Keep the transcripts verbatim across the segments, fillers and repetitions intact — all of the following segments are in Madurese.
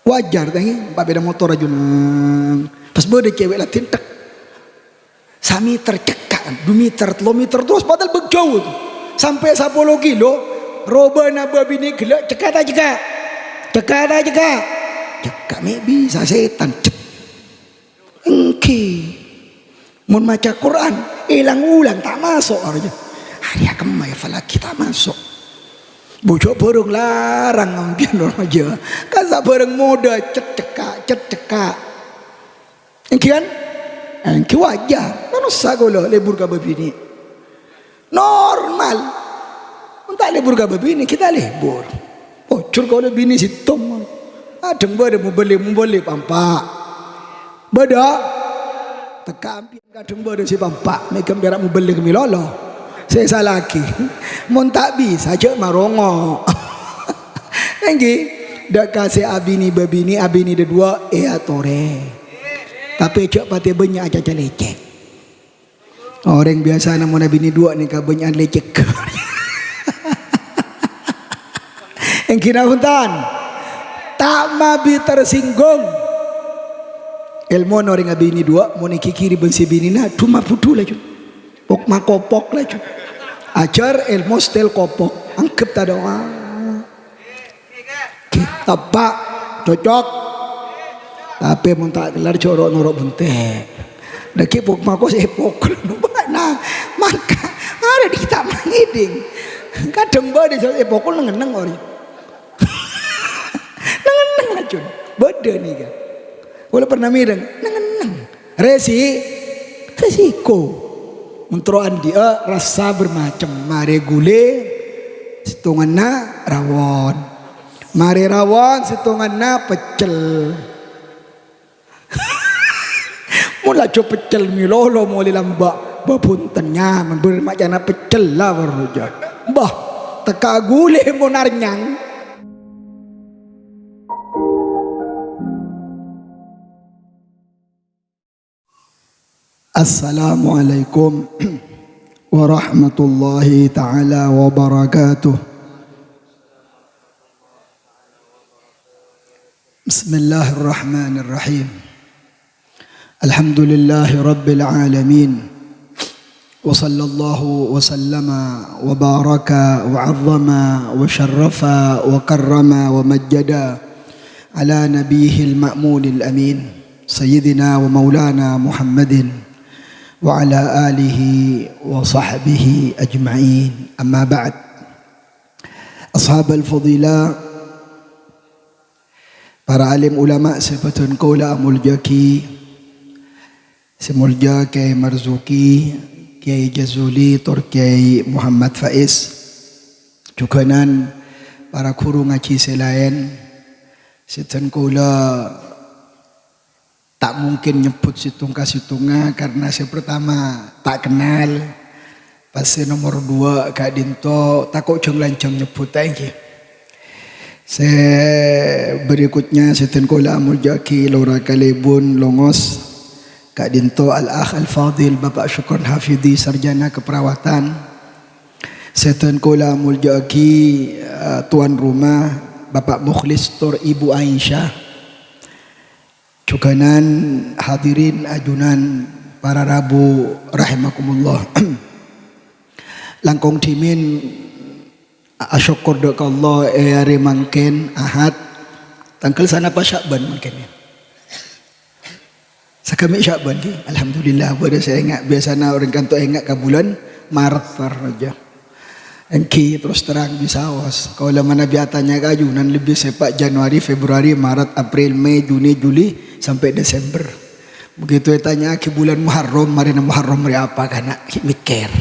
Wajar, ta' enggi? Pas bâdâ motor ajun. Pas bâdâ cewek ladin, tek. Sameter cekka', du meter, tello meter, terros padahal bâk jâu. Sampè' sapolo kilo, robâna bâbinè' ghellâ', cekka' ta' cekka'? Cekka' ta' cekka'? Cekka' mè' bisa, sètan. Cet. Enggi. Mon maca Qur'an, èlang-ulang, ta' maso', arèya. Arèya kemma èhafallaghi, ta' maso'. Bhuju' bhârâng larang ambiyan, remaja. Kan sabhârâng modâ, cet cekka', cet cekka'. Enggi kan? Enggi wajar. Manossa kaulâ lebur ka bâbinè'. Normal. Mon ta' lebur ka bâbinè', ghi' ta' lebur. Ojhur kaulâ binè' sèttong. Kadhâng bâdâ mobâli-mobâli pampa'. Bâdâ. Tekka ambiyan kadhâng bâdâ sè pampa', mè' ghâmpèra mobâli ka milolo. Sè salaghi. Mon ta' bisa, jhâ' marongo. Enggi, dâ' ka sè abinè bâbinè', abinè dâduwâ' èatorè. Tapè jhâ' patè bânnya' acaca lècèk. Orèng biyasana mon abinè duwâ' nèka bânnya'an lècèk. Enggi napa bhunten? Ta' mabi tersinggung. Èlmona orèng abinè duwâ', mon èghighiri bân sè binèna, dhu mabudhu laju. Pok makopok laju. Ajhâr èlmo style kopok. Angghep ta' doa. Ghi, teppa', cocok. Tapè mon ta' kellar, jhâ' ro'-noro' bunte'. Dâgghi' pok-, makos èpokol. Nah, mangka, arè dhi' ta' mangèdhing. Kadhâng bâdâ sè èpokol neng-enneng orèng. Neng-enneng, Jun. Bâdâ nèka. Kaulâ pernah mèreng, neng-enneng. Resi-, resiko. Mon terro andi'â rassa bermacem, marè ghulè, sèttonganna rawon. Marè rawon, sèttonganna peccel. Mon laju peccel milolo molè lambâ', bâ bhunten nyaman, bârâmma ca'na peccel la, bârâmma. Bâh, tekka ghulè mon arnyang. Assalamualaikum warahmatullahi ta'ala wabarakatuh. Bismillahirrahmanirrahim. Alhamdulillahi rabbil alamin. Wa sallallahu wa sallama wa baraka wa 'azzama wa syarrafa wa karrama wa majjada ala nabiyihil ma'munil amin, sayyidina wa maulana Muhammadin wa ala alihi wa sahbihi ajma'in. Amma ba'd. Ashabal fadilah, para alim ulama sè bhâdhân kaulâ amoljâ'aghi, sè molja Kyai Marzuki, Kyai Jazuli, tor Kyai Muhammad Faiz. Jhughânan para ghuru ngajhi sè laèn, sè dhân kaulâ ta' mungkin nyebbhut sèttong ka sèttonga karna sè pertama ta' kennal, pas sè nomor duwâ' ka'dinto tako' jhâng-lanjhâng nyebbhut, ta' enggi. Sè berikutnya sè dhân kaulâ amoljâ'aghi Lora Kalèbun Longos, ka'dinto Al-Akh Al-Fadil Bapak Syukron Hafidi, Sarjana Keperawatan. Sè dhân kaulâ amoljâ'aghi, eh, tuan rumah Bapak Mukhlis tor Ibu Aisyah. Jhughânan hadirin ajunan para rabu rahimakumullah. Langkong dhimèn a-, asokkor dâ' ka Allah è arè mangkèn Ahad, tangghâl sanapa Sya'ban mangkèn, ya? Saghâmè' Sya'ban, ghi? Alhamdulillah, bâdâ sè enga'. Biyasana orèng kanto enga' ka bulân Maret, tor rajâ. Enggi, terus terang bisaos. Kaulâ manabi atanya ka ajunan lebbi sèpa' Januari, Februari, Maret, April, Mei, Juni, Juli, sampè' Desember. Begitu ètanya'aghi bulân Muharram, marèna Muharram arè apa, kana'? Ghi' mèkkèr.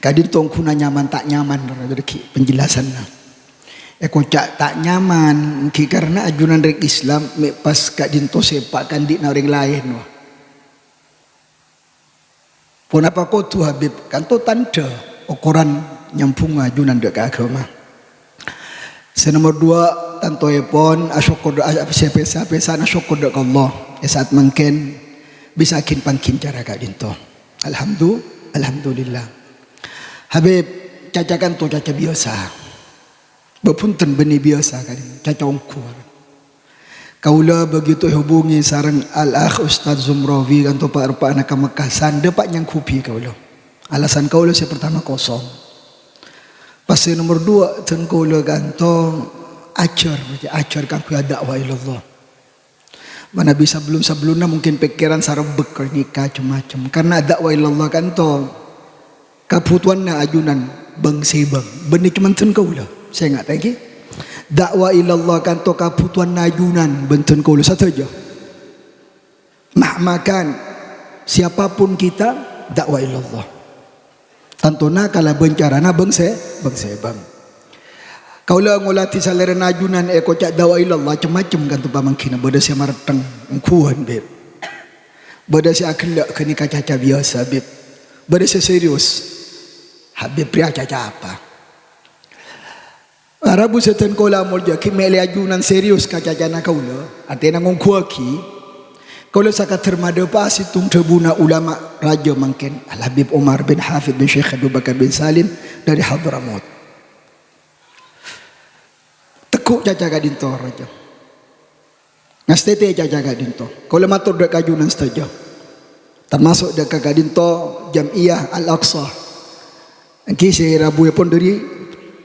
Ka'dinto ghuna nyaman ta' nyaman, dhâggi' penjelasanna. Èkoca' ta' nyaman, ghi' karna ajunan rèng Islam mè' pas ka'dinto sèpa' ka andi'na orèng laèn, wa. Ponapa kodhu, Habib? Kanto tandhâ okoran nyambhungnga ajunan dâ' ka aghâma. Sè nomor duwâ', tantoèpon asokkor dâ-, a-, sè pèsa-pèsana sokkor dâ' ka Allah. È sa'at mangkèn bisa ghin-pangghina cara ka'dinto. Alhamdu-, alhamdulillah. Habib, caca kanto caca biyasa. Bâbhunten bânnè biyasa ka'dinto, caca ongghu. Kaulâ begitu èhubungi sareng Al-Akh Ustadz Zumrawi kanto pa'-, pa'-eppa'na ka Mekkah, sandhâ pa' nyanggubi kaulâ. Alasan kaulâ sè partama kosong. Pas sè nomer duwâ', dân kaulâ kanto ajhâr, ajhâr kaangghuy ad-da'wah ilallah. Manabi sabellun-sabellunna mungkin pèkkèran sarebbhek kol nèka cem-macem. Karna ad-da'wah ilallah kanto kabhutowanna ajunan bâng-sèbâng. Bânnè coma dân kaulâ. Sènga' ta' ènggi? Da'wah ilallah kanto kabhutowanna ajunan bân dân kaulâ sadhâjâ. Mahma kan, siapapun kita, da'wah ilallah. Tantona kalabân carana bâng-sè-, bâng-sèbâng. Kaulâ ngolatè salèrana ajunan èkoca' da'wah ilallah cem-macem kanto pamanggina. Bâdâ sè marètteng, ongghuwân, Bib. Bâdâ sè aghellâ' ghânèka caca biyasa, Bib. Bâdâ sè serius. Habib rèya caca apa? Rabu sè dân kaulâ amoljâ'aghi mèlè ajunan serius ka cacana kaulâ, artèna ngongghuwâghi. Kaulâ sakadâr madhâpa'a sèttong dhâbuna ulama rajâ mangkèn, Al-Habib Umar bin Hafid bin Syekh Abu Bakar bin Salim dâri Hadramaut. Tegghu' caca ka'dinto, rajâ. Ngastètè caca ka'dinto. Kaulâ mator dâ' ka ajunan sadhâjâ. Termasuk dâ' ka ka'dinto Jam'iyah Al-Aqsa. Ènggi sè rabuèpon dâri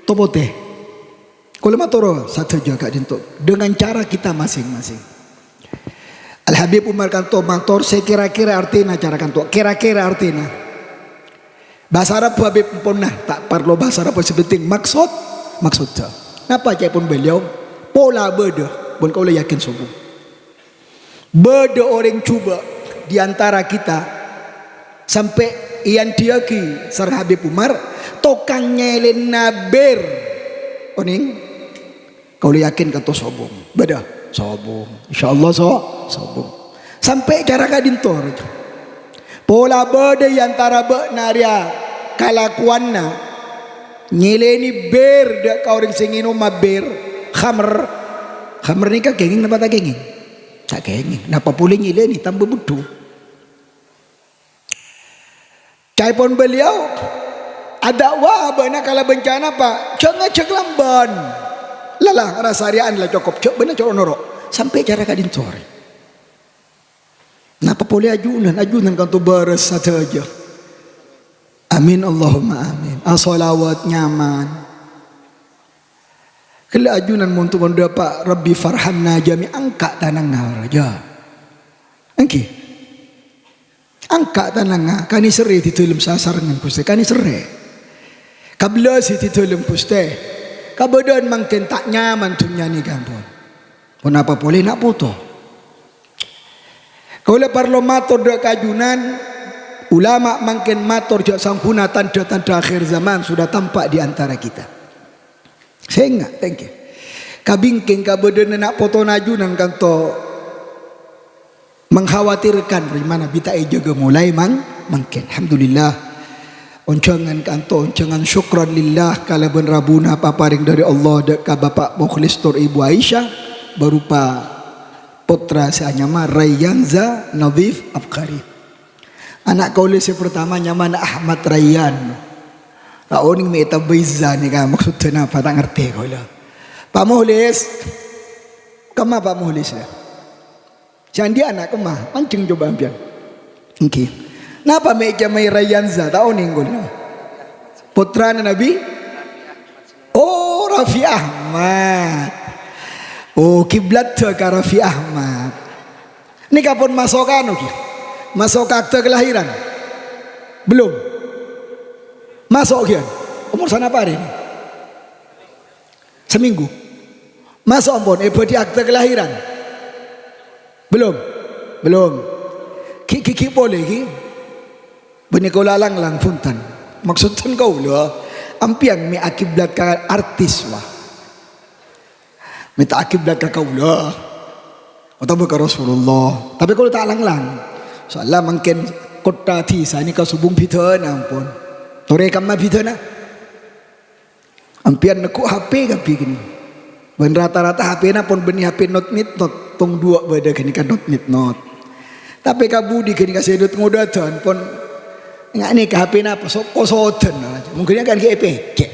Topotè. Kaulâ mator sadhâjâ ka'dinto dengan cara kita masing-masing. Al-Habib Umar kanto mator sè kèra-kèra artèna cara kanto. Kèra-kèra artèna. Bhâsa Arab Habib emponna, ta' parlo bhâsa Arab sè penting. Maksod, maksoddhâ. Napa ca'èpon beliau? Pola bâdâ, bân kaulâ yakin sobung. Bâdâ orèng jhubâ' di antara kita sampè' èanḍiyâghi sareng Habib Umar, tokang nyèlèna bir. Onèng? Kaulâ yakin kanto sobung. Bâdâ? Sobung. Insyaallah so-, sobung. Sampè' cara ka'dinto. Pola bâdâ è antara bâ'na rèya kalakowanna nyèlènè bir dâ' ka orèng sè ngènoma bir, khamr. Khamr nèka kèngèng napa ta' kèngèng? Ta' kèngèng. Napa polè nyèlènè tamba budhu? Ca'èpon beliau, adâ'wa bâ'na kalabân cara napa? Jhâ' ngajhâk lambân. Lala, rasa rèya'an la cokop. Jhâ' bâ'na coro' noro'. Sampè' cara ka'dinto. Napa polè ajunan? Ajunan kanto bârâs sadhâjâ. Amin, Allahumma amin. Asholawat nyaman. Ghellâ' ajunan mon to mon dâpa' Rabbi farhamna jami'an, angka' tanangnga, rajâ. Ènggi. Angka' tanangnga, kanèserrè è dhâlem sasarengngan Ghustè, kanèserrè. Kabellâsi è dhâlem Ghustè. Kabâdâ'ân mangkèn ta' nyaman dhunnya nèka ampon. Ponapa polè na' poto? Kaulâ parlo mator dâ' ka ajunan, ulama mangkèn mator jhâ' sangguna tandhâ-tandhâ akhir zaman sudah tampak di antara kita. Sènga', thank you. Kabingkèng kabâdâ'ânna na' potona ajunan kanto mengkhawatirkan, rèng manabi ta' èjâgâ molaè mang-, mangkèn. Alhamdulillah. Onjhângan kanto onjhângan syukran lillah kalabân rabuna paparèng dâri Allah dâ' ka Bapa' Mukhlis tor Ibu Aisyah, bârupa pottra sè anyama Rayyanza Nadhif Abkhari. Ana' kaulâ sè partama nyamana Ahmad Rayyan. Ta' onèng mè' ètambâi za nèka maksoddhâ napa, ta' ngartè kaulâ. Pa' Mukhlis. Kemma Pa' Mukhlis, yâ? Sè anḍi' ana' kemma, manjheng coba ampèyan. Ènggi. Napa mè' ècamai Rayyanza? Ta' onèng kaulâ. Pottrana Nabi? Oh, Raffi Ahmad. Oh, kiblatta ka Raffi Ahmad. Nèka pon maso' ka anu, ghi? Maso' ka akta kelahiran? Belum? Maso', ghi? Umur sanapa arè nè? Seminggu. Maso' ampon èbâḍhi akta kelahiran? Belum? Belum. Ghi', ghi', ghi' polè, ghi'. Bânnè kaulâ lang-lang, bhunten. Maksoddhân kaulâ, ampèyan mè' akiblat ka artis, wah. Mè' ta' akiblat ka kaulâ. Otabâ ka Rasulullah. Tapè kaulâ ta' lang-lang. Soalla mangkèn kottha dhisa nèka sobung bhidhâna, ampon. Torè kemma bhidhâna. Ampèyan neggu' H P kabbhi ghânèka. Bân rata-rata H P-na pon bânnè H P Note nit-not, tong duwâ' bâḍâ ghânèka Note nit-not. Tapè ka budi ghânèka sè dut ngodâdhân pon nga' nèka H P-na apa? So-, kosodhân. Mungkin kan ghi' èpècè'.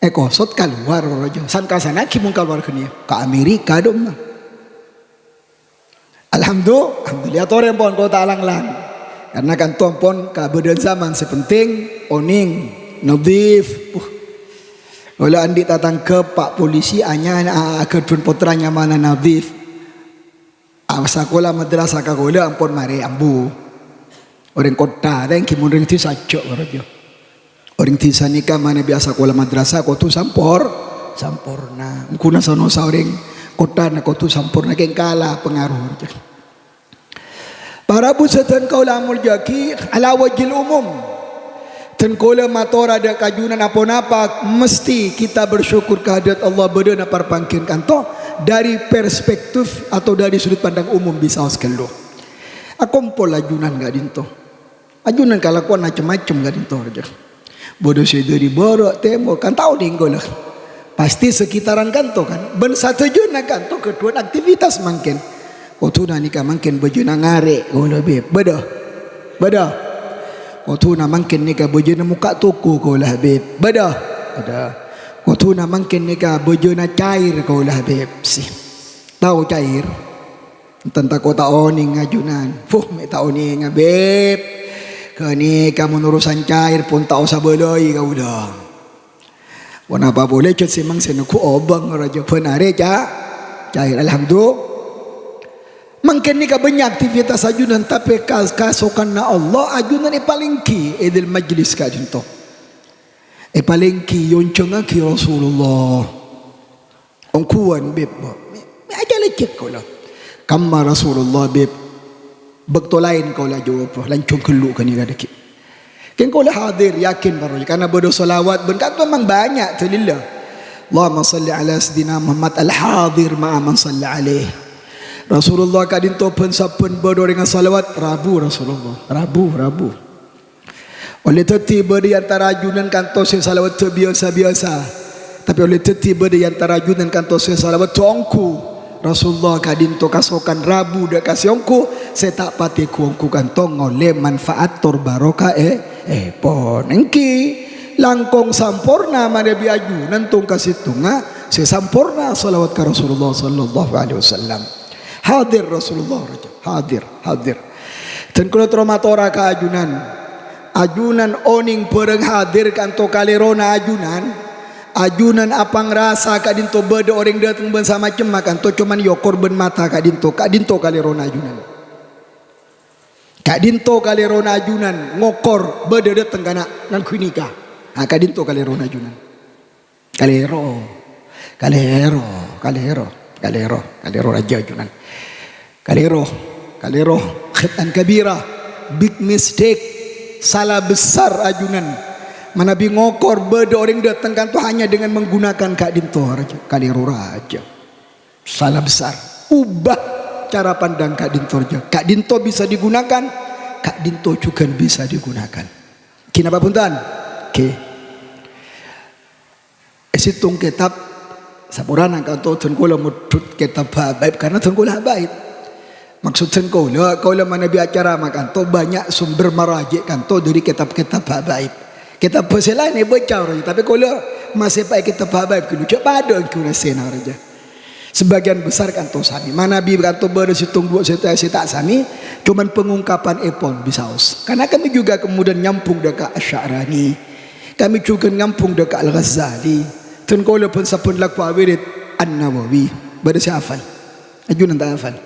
Èkosot kalowar, rajâ. San-kasanna ghi' mon kalowar ghânèka. Ka Amerika, dâ' emma. Alhamdu-, alhamdulillah, torè ampon kota Alanglang. Karena kanto ampon kabâdâ'ân zaman sè penting, onèng, nadhif. Puh. Kaulâ andi' tatangghâ, Pak Polisi, anyar, a-, aghâdhuwân pottra nyamana Nadhif. A, sakola madrasah ka kaulâ ampon marè ambu. Orèng kottha, ta' ènggi mon orèng dhisa jhâ', rajâ. Orèng dhisa nèka manabi asakola madrasah kodhu sampor-, samporna. Engghuna sa-, sa orèng kottha na kodhu samporna, kèng kala pangaruh. Para bu sè dhân kaulâ molja'aghi, ala wajhil umum. Dhân kaulâ matora dâ' ka ajunan, pa-ponapa mesti kita bersyukur ka hadrat Allah bâdâna parpangghiyân kanto dari perspektif atau dari sudut pandang umum bisaos ghâllu. Akompol ajunan ka'dinto. Ajunan kalakowan macem-macem ka'dinto, rajâ. Bâdâ sè dâri bârâ', tèmor, kan ta' onèng kaulâ. Pasti sekitaran kanto, kan. Bân sadhâjâna kanto ghâdhuwân aktivitas mangkèn. Kodhuna nèka mangkèn bâjâna ngarè' kaulâ, Bib. Bâdâ? Bâdâ. Kodhuna mangkèn nèka bâjâna mokka' toko kaulâ, Bib. Bâdâ? Bâdâ. Kodhuna mangkèn nèka bâjâna cair kaulâ, Bib. Si. Tao cair? Enten tako' ta' onèng ajunan. Puh, mè' ta' onènga, Bib. Ghânèka mon urusan cair pon ta' osa bâlâi kaulâ. Ponapa polè jhât sè mangsa neggu' obâng, rajâ, bân arè ca-, cair. Alhamdulillah. Mangkèn nèka bânnya' aktivitas ajunan, tapè ka-, kasokanna Allah, ajunan èpalèngghi è dhâlem majlis ka'dinto. Èpalèngghi, èonjhângaghi Rasulullah. Ongghuwân, Bib, bo. Mè', mè' aja lèjjhâk kaulâ. Kamma Rasulullah, Bib. Bâkto laèn kaulâ ajâwâb, lanjhâng ghâllu ghânèka dhâggi'. Kèng kaulâ hadir, yakin, para, karna bâdâ shalawat, bân kanto memang bânnya' dalilla. Allahumma shalli ala sayyidina Muhammad al-hadir ma'a man shalla alaih. Rasulullah ka'dinto bân sabbhân bâdâ orèng ashalawat, rabu Rasulullah. Rabu, rabu. Ollè dhâddhi bâdâ è antara ajunan kanto sè shalawat biyasa-biyasa. Tapè ollè dhâddhi bâdâ è antara ajunan kanto sè shalawat ongghu. Rasulullah ka'dinto kasokan rabu dâ' ka sè ongghu, sè ta' patè ghu-ongghu kanto ngollè manfaat tor barokah è, èpon. Èngghi, langkong samporna manabi ajunan tong-kasèttonga sè samporna shalawat ka Rasulullah sallallahu alaihi wasallam. Hadir Rasulullah, hadir, hadir. Dhân kaulâ terro matora ka ajunan. Ajunan onèng bhârâng hadir kanto kalèrona ajunan. Ajunan apangrasa ka'dinto bâdâ orèng dâteng bân samacemma kanto coma èokor bân mata ka'dinto, ka'dinto kalèrona ajunan. Ka'dinto kalèrona ajunan ngokor bâdâ dâteng kana' ngangghuy nèka. Ha, ka'dinto kalèrona ajunan. Kalèro. Kalèro, kalèro, kalèro, kalèro rajâ ajunan. Kalèro, kalèro, khata'an kabira, big mistake, sala besar ajunan. Manabi ngokor bâdâ orèng dâteng kanto hanya dengan menggunakan ka'dinto rajâ, kalèro rajâ. Sala besar. Ubah cara pandang ka'dinto rajâ. Ka'dinto bisa digunakan, ka'dinto jhughân bisa digunakan. Ghi napa bhunten? Ghi. È sèttong kètab, saporana kanto dhân kaulâ moddhut kètab habaib, karna dhân kaulâ habaib. Maksod dhân kaulâ, kaulâ manabi acara makanto bânnya' sumber maraji' kanto dâri kètab-kètab habaib. Kètab sè laèn èbâca orèng, tapè kaulâ masè paè kètab habaib ghâllu, jhâ' padâ èngghi essèna rajâ. Sabâgiyân besar kanto samè. Manabi kanto bâdâ sèttong duwâ' sè ta-, sè ta' samè, coma pengungkapan èpon bisaos. Karna kami juga kemudian nyambung dâ' ka Asy-Sya'rani. Kami juga nyambung dâ' ka Al-Ghazali. Dhân kaulâ bân sabbhân lagghu awirid An-Nawawi. Bâdâ sè hafal? Ajunan ta' hafal.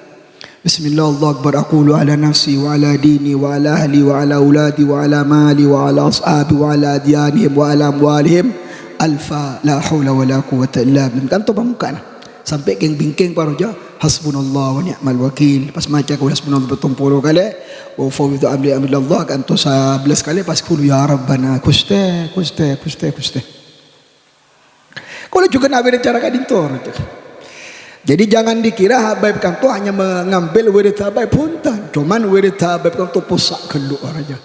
Bismillah, Allahu Akbar. Aqulu ala nafsi wa ala dini wa ala ahli wa ala auladi wa ala mali wa ala ashabi wa ala adyanihim wa ala amwalihim. Alfa la haula wa la quwwata illa billah. Kanto pamukka'na. Sampè' kèng-bingkèng parlo jâ, "Hasbunallah wa ni'mal wakil." Pas maca kaulâ hasbunallah pèttong polo kalè, "Wa ufawwidhu amri ila Allah," kantos sabellâs kalè, pas kaulâ, "Ya Rabbana, Ghustè, Ghustè, Ghustè, Ghustè." Kaulâ jhughân awirid cara ka'dinto. Jadi jangan dikira habaib kanto hanya mengambil wirid habaib, bhunten. Cuman wirid habaib kanto possa' ghâllu rajâ.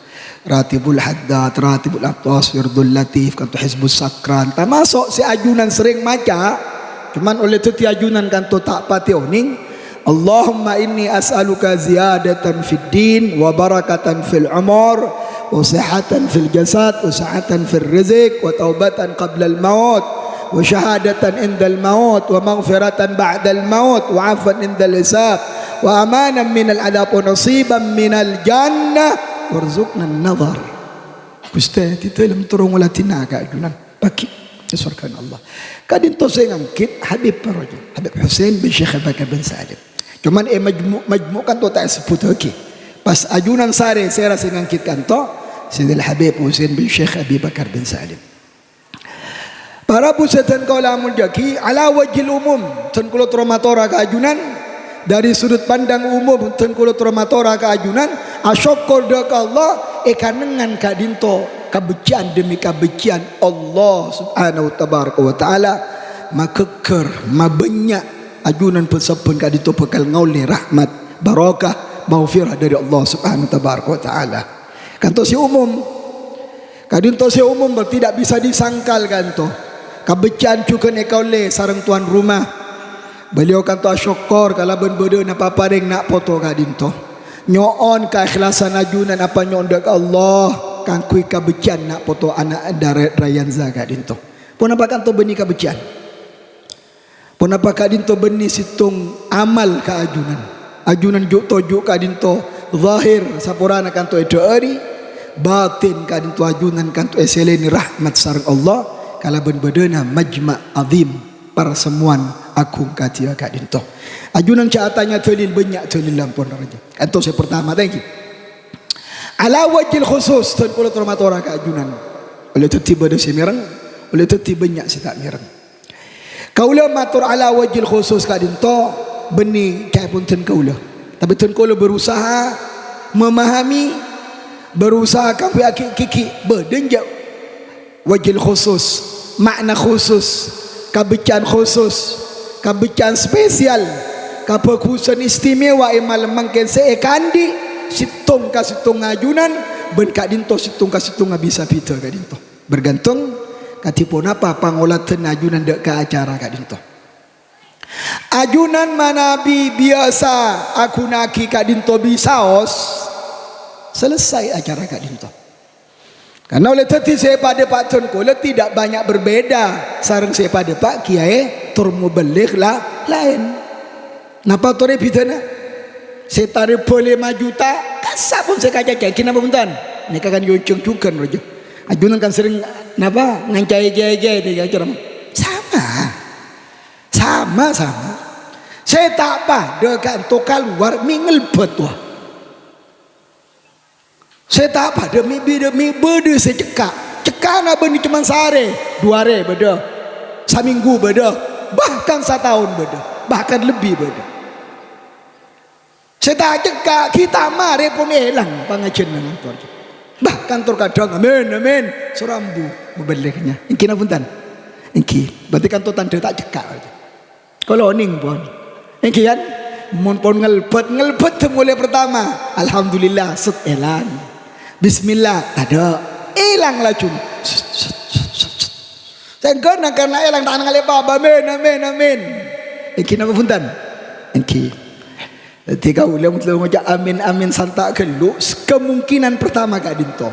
Ratibul Haddad, Ratibul Athas, Wirdul Latif, kanto Hizbus Sakran. Tamaso' sè ajunan serrèng maca, cuman ollè dhâddhi ajunan kanto ta' patè onèng. Allahumma inni as'aluka ziyadatan fid din, wa barakatan fil umur, wa sihhatan fil jasad, wa sa'atan fil rizq, wa taubatan qablal maut. wa syahadatan indal maut, wa maghfiratan ba'dal maut, wa afwan indal hisab, wa amanan minal adzab, wa nasiban minal jannah, warzuqnan nazar. Ghustè, dhâddhi lem terro ngoladhina ka ajunan. Bâgi' è sowarghâna Allah. Ka'dinto sè ngangghit Habib Parojung, Habib Husain bin Syekh Abu Bakar bin Salim. Cuman è majmu'-, majmu' kanto ta' èsebbhuttaghi. Pas ajunan sarè sèra sè ngangghit kanto, Sayyidil Habib Husain bin Syekh Abi Bakar bin Salim. Para bu sè dhân kaulâ molja'aghi, ala wajhil umum, dhân kaulâ terro matora ka ajunan, dhâri sudut pandang umum, dhân kaulâ terro matora ka ajunan, asokkor dhâ' ka Allah, è kanengngan ka'dinto, kabhecceyan dhemmi kabhecceyan Allah Subhanahu Tabaraka wa Ta'ala, maghâggâr, mabânnya', ajunan bân-sabbhân ka'dinto bhâkal ngaollè rahmat, barokah, maghfirah dhâri Allah Subhanahu Tabaraka wa Ta'ala. Kanto sè umum, Ka'dinto sè umum tidak bisa disangkal kanto. Kabhecceyan jhughân èkaollè sareng towan roma. Beliau kanto asokkor kalabân bâdâna paparèng na' poto ka'dinto. Nyo'on kaèkhlasan ajunan apanyo'on dhâ' ka Allah kaangghuy kabhecceyan na' poto ana' Dara-, Rayanza ka'dinto. Ponapa kanto bânnè kabhecceyan? Ponapa ka'dinto bânnè sèttong amal ka ajunan? Ajunan ju'-toju' ka'dinto zahir saporana kanto èdhâ'âri, batin ka'dinto ajunan kanto èsèlènè rahmat sareng Allah kalabân bâdâna majma' azim, parsemmowan aghung kadhiyâ ka'dinto. Ajunan jhâ' atanya dalil, bânnya' dalil ampon rajâ. Kanto sè partama, thank you. Ala wajhil khusus, dhân kaulâ terro matora ka ajunan. Ollè dhâddhi bâdâ sè mèreng, ollè dhâddhi bânnya' sè ta' mèreng. Kaulâ mator ala wajhil khusus ka'dinto, bânnè ca'èpon dhân kaulâ. Tapè dhân kaulâ berusaha memahami, berusaha kaangghuy aghi'-, ghi'-ghi' bâdâ enjâ' wajhil khusus, ma'na khusus, kabhecceyan khusus, kabhecceyan spesial, kabhâghusân istimewa è malem mangkèn sè èkaandi' sèttong ka sèttongnga ajunan, bân ka'dinto sèttong ka sèttongnga bisa bhidhâ ka'dinto. Bergantung kadhi ponapa pangoladanna ajunan dhâ' ka acara ka'dinto. Ajunan manabi biyasa aghunaaghi ka'dinto bisaos, selesai acara ka'dinto. Karna ollè dhâddhi sè èpadhâpa' dhân kaulâ tidak banyak berbeda sareng sè èpadhâpa' kiyaè tor mubellig la-, laèn. Napa torè bhidhâna? Sè tarèba lèma juta, kassa' pon sè kacaca, ènggi napa bhunten? Nèka kan èonjhâng jhughân, Bro. Ajunan kan serrèng, napa, ngancaè kiyaè-kiyaè nèka, ceramah. Sama. Sama, sama. Sè ta' padâ kanto kalowar mè' ngelbât, wah. Sè ta' padâ mè' bâdâ, mè' bâdâ sè cekka'. Cekka'na bânnè coma sarè, du arè bâdâ. Samènggu bâdâ. Bahkan sataon bâdâ. Bahkan lebbi bâdâ. Sè ta' cekka', ghi' ta' marè pon èlang pangajiyânna kantor. Bahkan tor kadhâng, "Amin, amin." Sorambu mubellignya. Ènggi napa bhunten? Ènggi. Berarti kanto tandhâ ta' cekka'. Kaulâ onèng pon. Ènggi kan? Mon pon ngelbât, ngelbât dhâmolè pertama. Alhamdulillah, set èlang. Bismillah, tadâ'. Èlang laju. Set, set, set, set, set. Sèngghâna karna èlang ta' ngalèpa, amin, amin, amin. Ènggi napa bhunten? Ènggi. Dhâddhi kaulâ mon ngoca' amin, amin santa' ghâllu, kemungkinan pertama ka'dinto.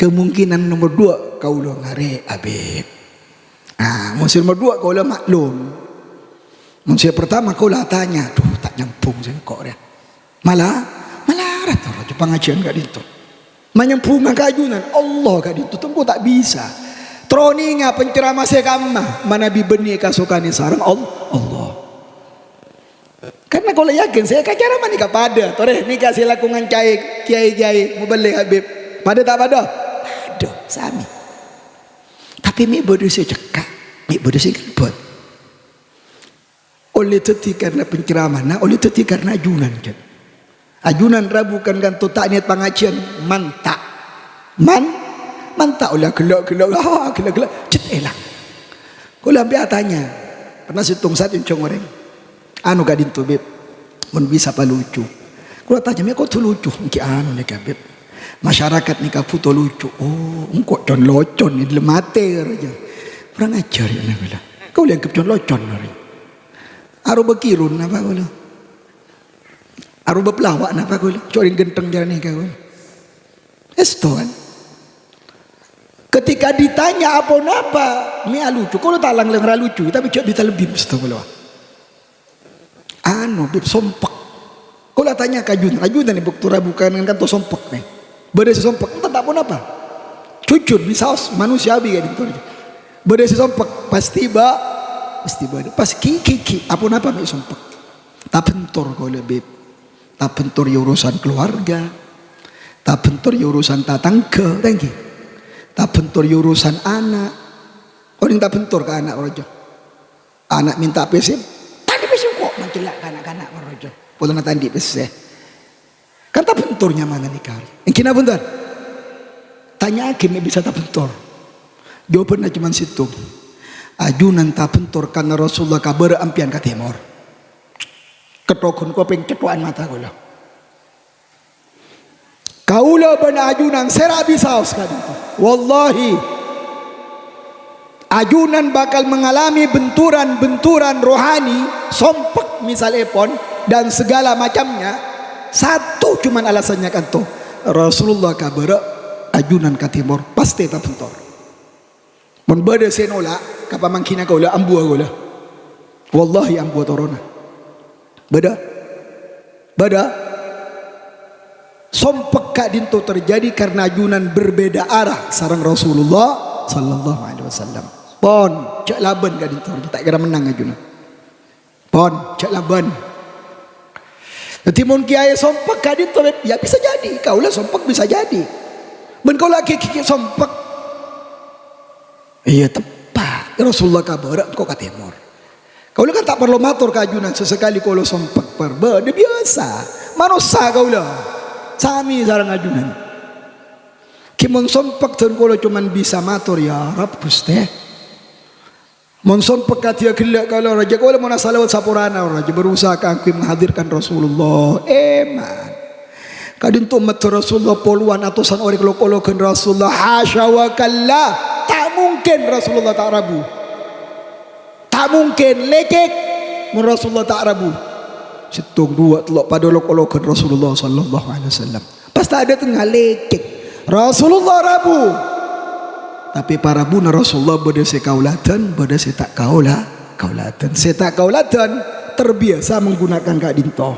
Kemungkinan nomor dua, kaulâ ngarè' Habib. Ah, mon sè nomor dua kaulâ maklum. Mon sè pertama kaulâ atanya, "Duh, ta' nyambhung sèngko' rèya." Mala, malarat terro pangajiyân ka'dinto. Manyambhungnga ka ajunan, Allah ka'dinto, tengko ta' bisa. Tronènga penceramah sè kamma, manabi bânnè kasokanè sareng Al-, Allah. Karna kaulâ yakin sè èkacaramah nèka padâ, torè nèka sè lako ngancaè kiyaè-kiyaè mubellig Habib. Padâ ta' padâ? Padâ, samè. Tapè mè' bâdâ sè cekka', mè' bâdâ sè ngelbât. Ollè dhâddhi karna penceramahna, ollè dhâddhi karna ajunan, Cèt. Ajunan rabu kan kanto ta' niyat pangajiyân, manta'. Man-, manta' ollè ghellâ'-ghellâ', ah, ghellâ'-ghellâ', cèt èlang. Kaulâ ampè atanya, pernah sèttong sa'at èonjhâng orèng. Anu ka'dinto, Bib, mon bisa palucu. Kaulâ tanya, "Mè' kodhu lucu?" "Ènggi anu nèka, Bib. Masyarakat nèka bhuto lucu." "Oh, engko' con-locon è dâlem atè," karo jâ. Kurang ajar ya, nah, kaulâ. Kaulâ èangghep con-locon, orèng. Arowa kirun napa kaulâ? Arowa pelawak napa kaulâ? Cè' orèng ghântheng cara nèka kaulâ. Èsto kan? Ketika ditanya aponapa, mè' alucu. Kaulâ ta' lang-lèng ra lucu, tapè jhâ' bisa lebbi mèsto kaulâ. Anu, Bib, sompek. Kaulâ tanya ka ajunan, ajunan è bâkto rabu kan, kan to sompek, nè. Bâdâ sè sompek, enten ta' ponapa. Jujur, bisaos, manusiawi ka'dinto. Bâdâ sè sompek, pastè bâ-, pastè bâdâ. Pas ghi', ghi', ghi', aponapa mè' sompek. Tabhentor kaulâ, Bib. Tabhentor ya urusan keluarga. Tabhentor ya urusan tatangghâ, ta' ènggi. Tabhentor ya urusan ana'. Orèng tabhentor ka ana' rojo. Ana' mènta pèssè, "Ta' andi' pèssè engko'," mancella' ka na'-kana' rojo. Polana ta' andi' pèssè. Kan tabhentor nyamana nèka. Ènggi napa bhunten? Tanya'aghi mè' bisa tabhentor. Jawabanna coma sèttong. Ajunan tabhentor karna Rasulullah ka bârâ', ampèyan ka tèmor. Kettoghun kopèng, cetto'an mata kaulâ. Kaulâ bân ajunan sèra bisaos ka'dinto. Wallahi, ajunan bakal mengalami benturan-benturan rohani, sompek misalèpon, dan segala macamnya, satu cuman alasannya ka'dinto. Rasulullah ka bârâ', ajunan ka tèmor, pastè tabhentor. Mon bâdâ sè nolak ka pamanggina kaulâ, ambuwâ kaulâ. Wallahi, ambuwâ toronna. Bâdâ? Bâdâ? Sompek ka'dinto terjadi karna ajunan berbeda arah sareng Rasulullah sallallahu alaihi wasallam. Pon, jhâ' labân ka'dinto, ta' kèra mennang ajunan. Pon, jhâ' labân. Dhâddhi, mon kèyaè sompek ka'dinto, ya bisa jadi. Kaulâ sompek bisa jadi. Bân kaulâ ghi'-, ghi'-, ghi' sompek. Iyâ, teppa'. Rasulullah ka bârâ', engko' ka tèmor. Kaulâ kan ta' parlo mator ka ajunan, sasakalè kaulâ sompek, par-, bâdâ biyasa. Manossa kaulâ. Samè sareng ajunan. Ghi' mon sompek, dân kaulâ coma bisa mator, "Ya Rabb, Ghustè." Mon sompek kadhiyâ ghellâ' kaulâ, rajâ kaulâ monna salawat saporana, rajâ berusaha kaangghuy menghadirkan Rasulullah. Èman. Ka'dinto ommaddhâ Rasulullah polowan atosan orèng lok-ologhân Rasulullah. Hasya wa kalla. Ta' mungkin Rasulullah ta' rabu. Ta' mungkin lèkèk mon Rasulullah ta' rabu. Sèttong, duwâ', tello' padâ lok-ologhân Rasulullah sallallahu alaihi wasallam. Pas ta' dâtengnga lèkèk. Rasulullah rabu. Tapè parabuna Rasulullah bâdâ sè kaulâdhân, bâdâ sè ta' kaulâ-, kaulâdhân. Sè ta' kaulâdhân terbiasa menggunakan ka'dinto.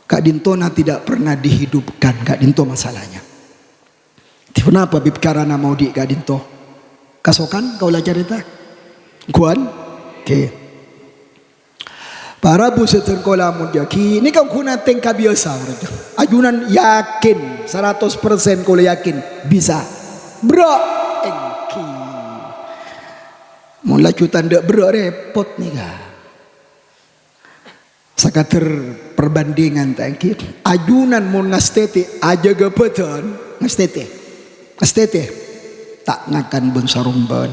Ka'dintona tidak pernah dihidupkan, ka'dinto masalahnya. Ponapa bib karana maodi' ka'dinto? Kasokan kaulâ carèta? Ghuwân? Oke. Para rabu sè dhân kaulâ molja'aghi, nèka ghuna tèngka biyasa, para rabu. Ajunan yakin, saratos persen kaulâ yakin bisa. Bro, ènggi. Mon laju tandhâ bro repot nèka. Sakadhâr perbandingan ta' ènggi. Ajunan mon ngastètè, ajâgâ bhâdhân, ngastètè. Ngastètè. Ta' ngakan bân-sarombân.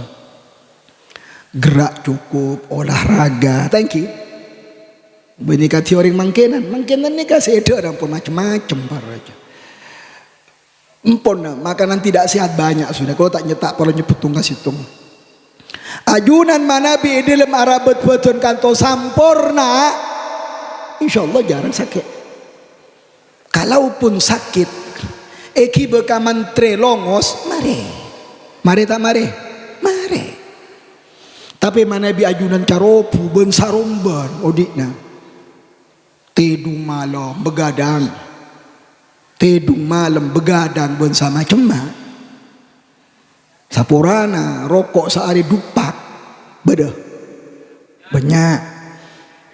Gerak cukup, olahraga, ta' ènggi. Bânnè kadhi orèng mangkènan, mangkènan nèka sè èdhâ'âr ampon macem-macem, para rabu. Empon, makanan tidak sehat banyak sudah. Kalau tak nyetak, kalau nyebut tungkas hitung. Ajunan manabi è dâlem arabât bhâdhân kantos samporna, insyaallah jhârâng sakè'. Kalaupun sakit, èghibâ ka mantrè longos, marè. Marè ta' marè? Marè. Tapè manabi ajunan carobu bân-sarombân odi'na. Tèdung malem begadang. Tèdung malem begadang bân samacemma. Saporana roko' saarè dupak. Bâdâ. Bânnya'.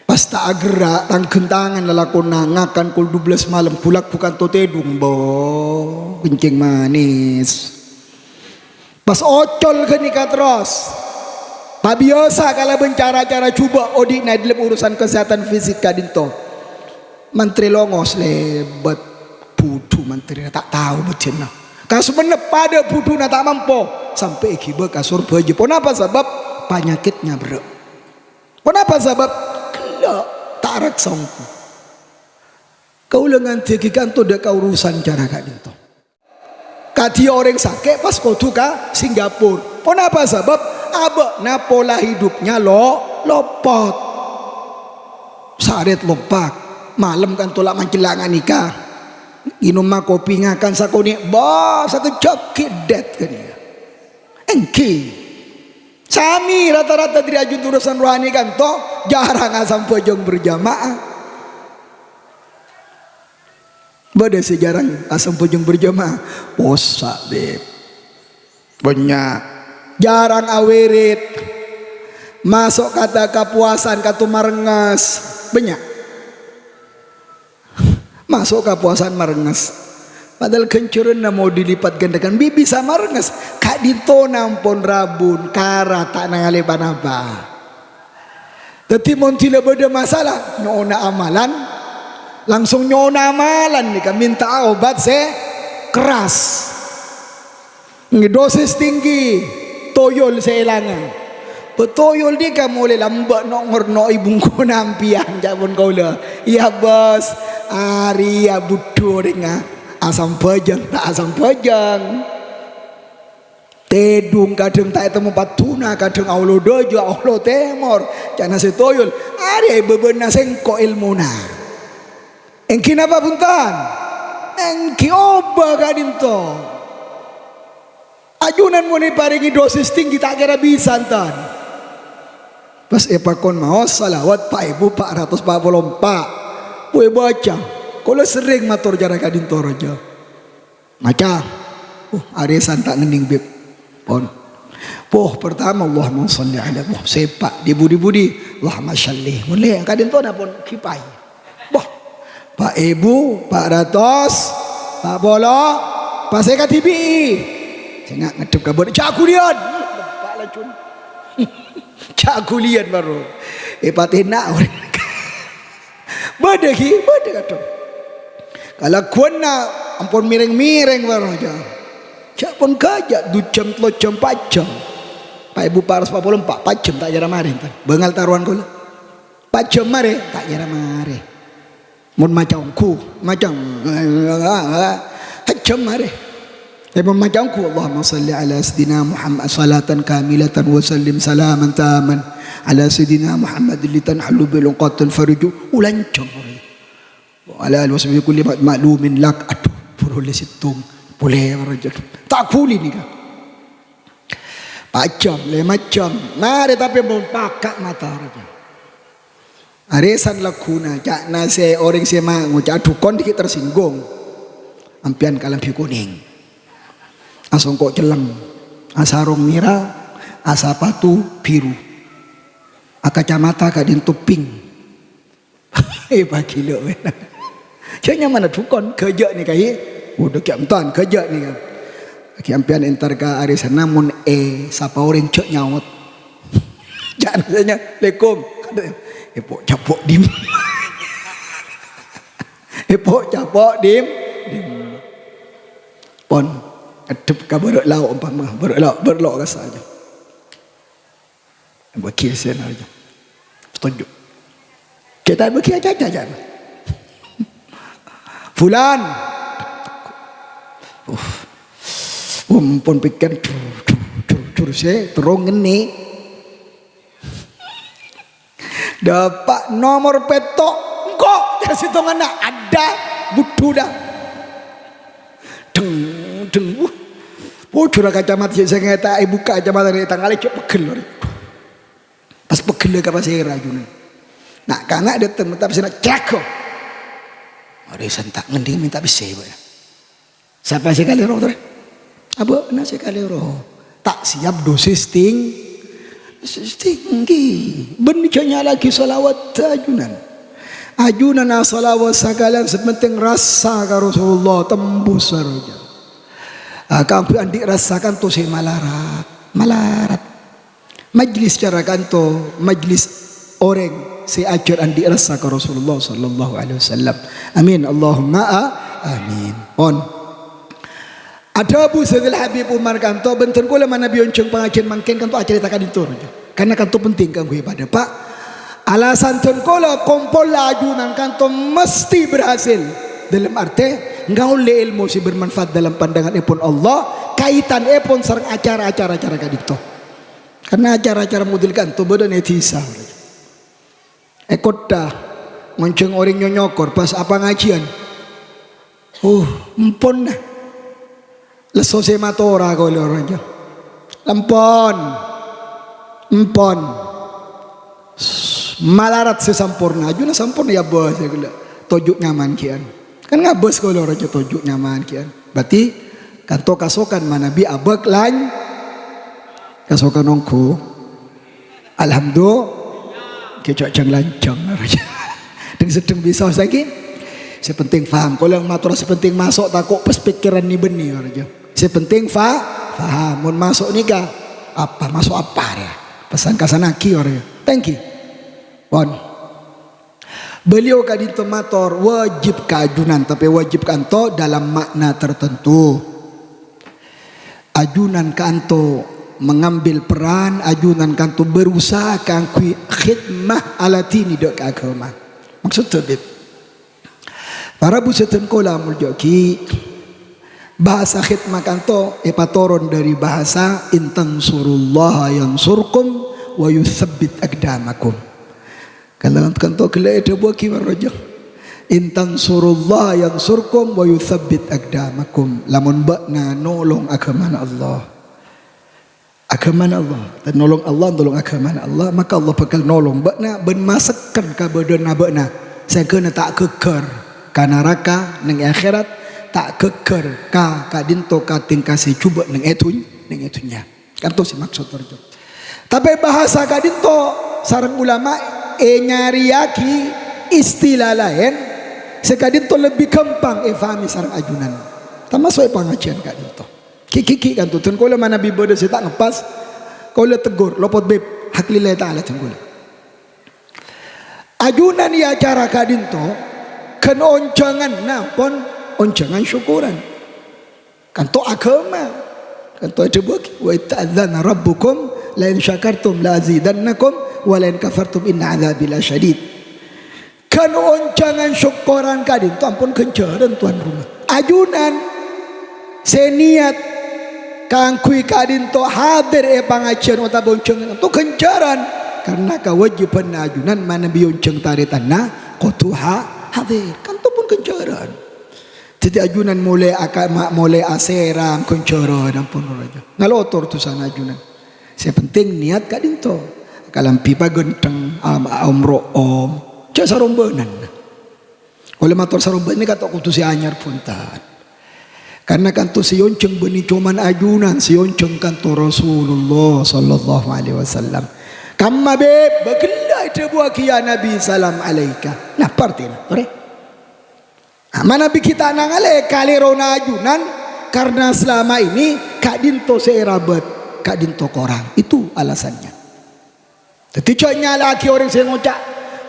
Pas ta' agerra', tang-ghântangan lalakonna ngakan kol dubellâs malem, bulâk bukan to tèdung, bo, kencing manis. Pas ocol ghânèka terros. Pabiyasa kalabân cara-cara jhubâ' odi'na è dâlem urusan kesehatan fisik ka'dinto. Mantrè longos lèbât, budhu mantrèna ta' tao bâjâna. Ka Songennep padâ budhuna ta' mampo, sampè' èghibâ ka Sorbhâjâ. Ponapa sabâb? Panyakètnya berrâ'. Ponapa sabâb? Ghellâ', ta' araksa ongghu. Kaulâ ngandhiyâghi kanto dâ' ka urusan cara ka'dinto. Kadhi orèng sakè' pas kodhu ka Singapura. Ponapa sabâb? Abâ'na pola hidupnya lo-, lopot. Saarè lopot. Malem kanto la mancella' nganèka. Ngènomma kopi ngakan sakonè', bâ, sakejjhâ' ghi' dât ghânèka. Èngghi. Sami rata-rata dhâri ajunanna urusan rohani kanto, jhârâng asambhâjâng berjamaah. Bâdâ sè jhârâng asambhâjâng berjamaah. Possa', Bib. Bânnya'. Jhârâng awirid. Maso' ka, ka kapowasan, kanto marengnges. Bânnya'. Maso' kapowasan marengnges. Padahal ghânjhârânna mau dilipat gandakan. Bi-, bisa marengnges. Ka'dinto ampon rabun, kara, ta' nangalè pa-napa. Dhâddhi, mon dhina bâdâ masalah, nyo'ona amalan, langsung nyo'ona amalan nèka, minta'a obat sè keras. Ngghi, dosis tinggi, toyol sè èlangan. Bâ, toyol nèka molaè lambâ' no'-ngorno'è bungkona ampèyan, ca'èpon kaulâ. Iyâ, Bos, arèya budhu orèngnga. Asambhâjâng, ta' asambhâjâng. Tèdung kadhâng ta' ètemmo padduna, kadhâng Allah dâjâ, Allah tèmor. Ca'na sè toyol, arèya è bâbâna sèngko' èlmona. Èngghi napa bhunten? Èngghi obâ ka'dinto. Ajunan mon èparèngè dosis tinggi ta' kèra bisa, enten. Pas èpakon maos salawat pa' èbu pa' ratos pa' polo empa'. Bu èbâca. Kaulâ serrèng mator cara ka'dinto rajâ. Maca. Uh, arèsan ta' ngennèng, Bib. Pon. Poh pertama, Allahumma shalli ala, poh sèpa', di budi-budi, Allahumma shalli. Mulai, ka'dinto napa pon kipai. Boh, pa' èbu, pa' ratos, pa' polo, pas èkadhibi'i. Sènga' ngaddhep ka bâdâ, jhâ' ghuliyân. Pa' lajun. Jhâ' ghuliyân bhâro. Èpatèna orèng. Bâdâ, ghi? Bâdâ kadhâng. Kalagguwânna ampon mèrèng-mèrèng bhâro, jhâ'. Jhâ' pon ghâjâ', du jam, tello jam, pa' jam. Pa' èbu pa' ratos pa' polo empa', pa' jam ta' kèra marè, enten. Bângal tarowan kaulâ. Pa' jam marè, ta' kèra marè. Mon maca ongghu, maca, hajjam marè. Èpon maca ongghu, Allahumma shalli ala sayyidina Muhammad salatan kamilatan wa sallim salaman taman ala sayyidina Muhammad litanhalu bil uqatul faruju. Ulanjhâng. Wa ala alihi wa sahbihi kulli ma-, ma'lumin lak. Adhu, buru lè sèttong. Polè, ta' ghuli nèka. Pa' jam, lèma jam. Marè tapè mon paka' mata rajâ. Arèsan lagghuna, ca'na sè orèng sè ma-, ngoca' dhukon dhikit tersinggung. Ampèyan kalambhi konèng. Asongko' celleng. Asarong mèra, asapatu biru. Akacamata ka'dinto pink. Eh, pagila, men. Jhâ' nyamana dhukon, ghâjâ' nèka, yè. Waduh, kèya' enten, ghâjâ' nèka. Ghi' ampèyan entar ka arèsanna, mon èsapa orèng jhâ' nyaot. Jhâ' nanya, "Assalamualaikum." Èpo' capo' dim. Èpo' capo' dim. Dim. Pon, ngaddhep ka bârâ' lao' ompama, bârâ' lao', bârâ' lao' kassa' jâ. Bâgi sè narèya. Setuju. Kita bâgi aja, aja, aja. Fulan. Uff. Ampon pèkkèr, dur, dur, dur, dur, sè terro ngennè. Dâpa' nomor pètto', engko', jhâ' sèttonganna, adâ, budhu dâ. Deng, deng, wuh. Pojhurra kacamata sè ngèta èbukka' kacamata rè tangalè jhâ' pegghel, rè. Pas pegghellâ ka pasèra ajunan. Na'-kana' dâteng, tapè sè na' cèko. Arèsan ta' ngennèng mènta pèssè, Pak, yâ. Sapa sè kalèro, Tre? Abâ'na sè kalèro. Ta' siap dosis ting-, dosis tinggi. Bânnè jhâ' nyala'aghi shalawat ajunan. Ajunan ashalawat sakalèyan, sè pentèng rassa ka Rasulullah, tembus saroja. Ah, kaangghuy andi' rassa kanto sè malarat. Malarat. Majlis cara kanto, majlis orèng sè ajhâr andi' rassa ka Rasulullah sallallahu alaihi wasallam. Amin. Allahumma a-, amin. Pon. Adhâbu Sayyidil Habib Umar kanto, "Bhunten kaulâ manabi onjhâng pangajhiyân mangkèn kanto acarèta ka'dinto, karna kanto penting kaangghuy padâ, Pak. Alasan dhân kaulâ kompolla ajunan kanto mesti berhasil. Dâlem artè, ngaollè èlmo sè bermanfaat dâlem pandhânganèpon Allah, kaitanèpon sareng acara-acara acara ka'dinto." Karna acara-acara model kanto bâdâna è dhisa. È kottha, ngonjhâng orèng nyokor pas apangajhiyân. Uh, emponna. Lesso sè matora kaulâ orèng jâ. Empon. Empon. Malarat sè samporna. Ajunan samporna èabâs ghellâ'. Toju' nyaman kèyan. Kan ngabâs kaulâ rajâ toju' nyaman kèyan. Berarti kanto kasokan manabi abâk lan kasokan ongghu. Alhamdulillah. Kècok jhâng-lanjhâng rajâ. Dhâng-seddhâng bisa saiki. Sè penting paham. Kaulâ mator sè penting maso' tako' pas pèkkèran nè-bânnè rajâ. Sè penting fa-, paham. Mon maso' nèka apa? Maso' apa rèya? Pesan kasanagi orèng. Thank you. Pon. Beliau ka'dinto mator wajib ka ajunan, tapè wajib ka'anto dalam makna tertentu. Ajunan ka'anto mengambil peran, ajunan ka'anto berusaha kaangghuy khidmah aladini dâ' ka aghâma. Maksodda, Bib? Para bu sè dhân kaulâ molja'aghi, bahasa khidmah ka'anto èpatoron dhâri bahasa, "In tansurullaha yansurkum wa yutsabbit aqdamakum." Ka'anto, ka'anto ghellâ' èdhâbuwâghi, para rajâ, "In tansurullaha yansurkum wa yutsabbit aqdamakum." Lamon bâ'na nolong aghâmana Allah. Aghâmana Allah. Nolong Allah, nolong aghâmana Allah, maka Allah bhâkal nolong bâ'na bân masekken kabâdâ'ânna bâ'na, sahèngghâna ta' ghâggâr ka naraka neng è akhèrat, ta' ghâggâr ka ka'dinto ka tèngka sè jhubâ' neng è dhun-, neng è dhunnya. Ka'anto sè maksod, parjo. Tapè bahasa ka'dinto sareng ulama ènyarèyaghi istilah laèn sè ka'dinto lebbi ghâmpang èfahami sareng ajunan, tamaso' è pangajiyân ka'dinto. Ghi'-ghi' ka'anto, dhân kaulâ manabi bâdâ sè ta' ngeppas, kaulâ tegur, lopot, Bib, hak lillahi ta'ala, dhân kaulâ. Ajunan è acara ka'dinto, ghân onjhânganna pon onjhângan syukuran. Ka'anto aghâma. Ka'anto èdhâbuwâghi, "Wa idz ta'adzdzana rabbukum la in syakartum la azidannakum wa la in kafartum inna adzabi lasyadid." Ghân onjhângan syukoran ka'dinto ampon ghânjhârân, tuan rumah. Ajunan sè niyat kaangghuy ka'dinto hadir è pangajiyân otabâ onjhângan, ka'anto ghânjhârân. Karna kawâjibhânna ajunan manabi onjhâng tarètanna kodhu ha-, hadir. Ka'anto pon ghânjhârân. Dhâddhi ajunan molaè aka-, ma-, molaè asèram ghânjhârân ampon, para rajâ. Ngalotor dhusana ajunan. Sè penting niyat ka'dinto. Kalambhi paghântheng, am-, aomro'om. Jhâ' sarombhânan. Ollè mator sarombhânan ka'anto kodhu sè anyar, bhunten. Karna ka'anto sè èonjhâng bânnè coma ajunan, sè èonjhâng ka'anto Rasulullah sallallahu alaihi wasallam. Kamma, Bib, bâghellâ' èdhâbuwâghi, "Ya Nabi, salam alaika." Napa artèna, torè? Nah, manabi ghi' ta' nangalè kalèrona ajunan, karna selama ini ka'dinto sè èrabât, ka'dinto korang. Itu alasannya. Dhâddhi jhâ' nyala'aghi orèng sè ngoca',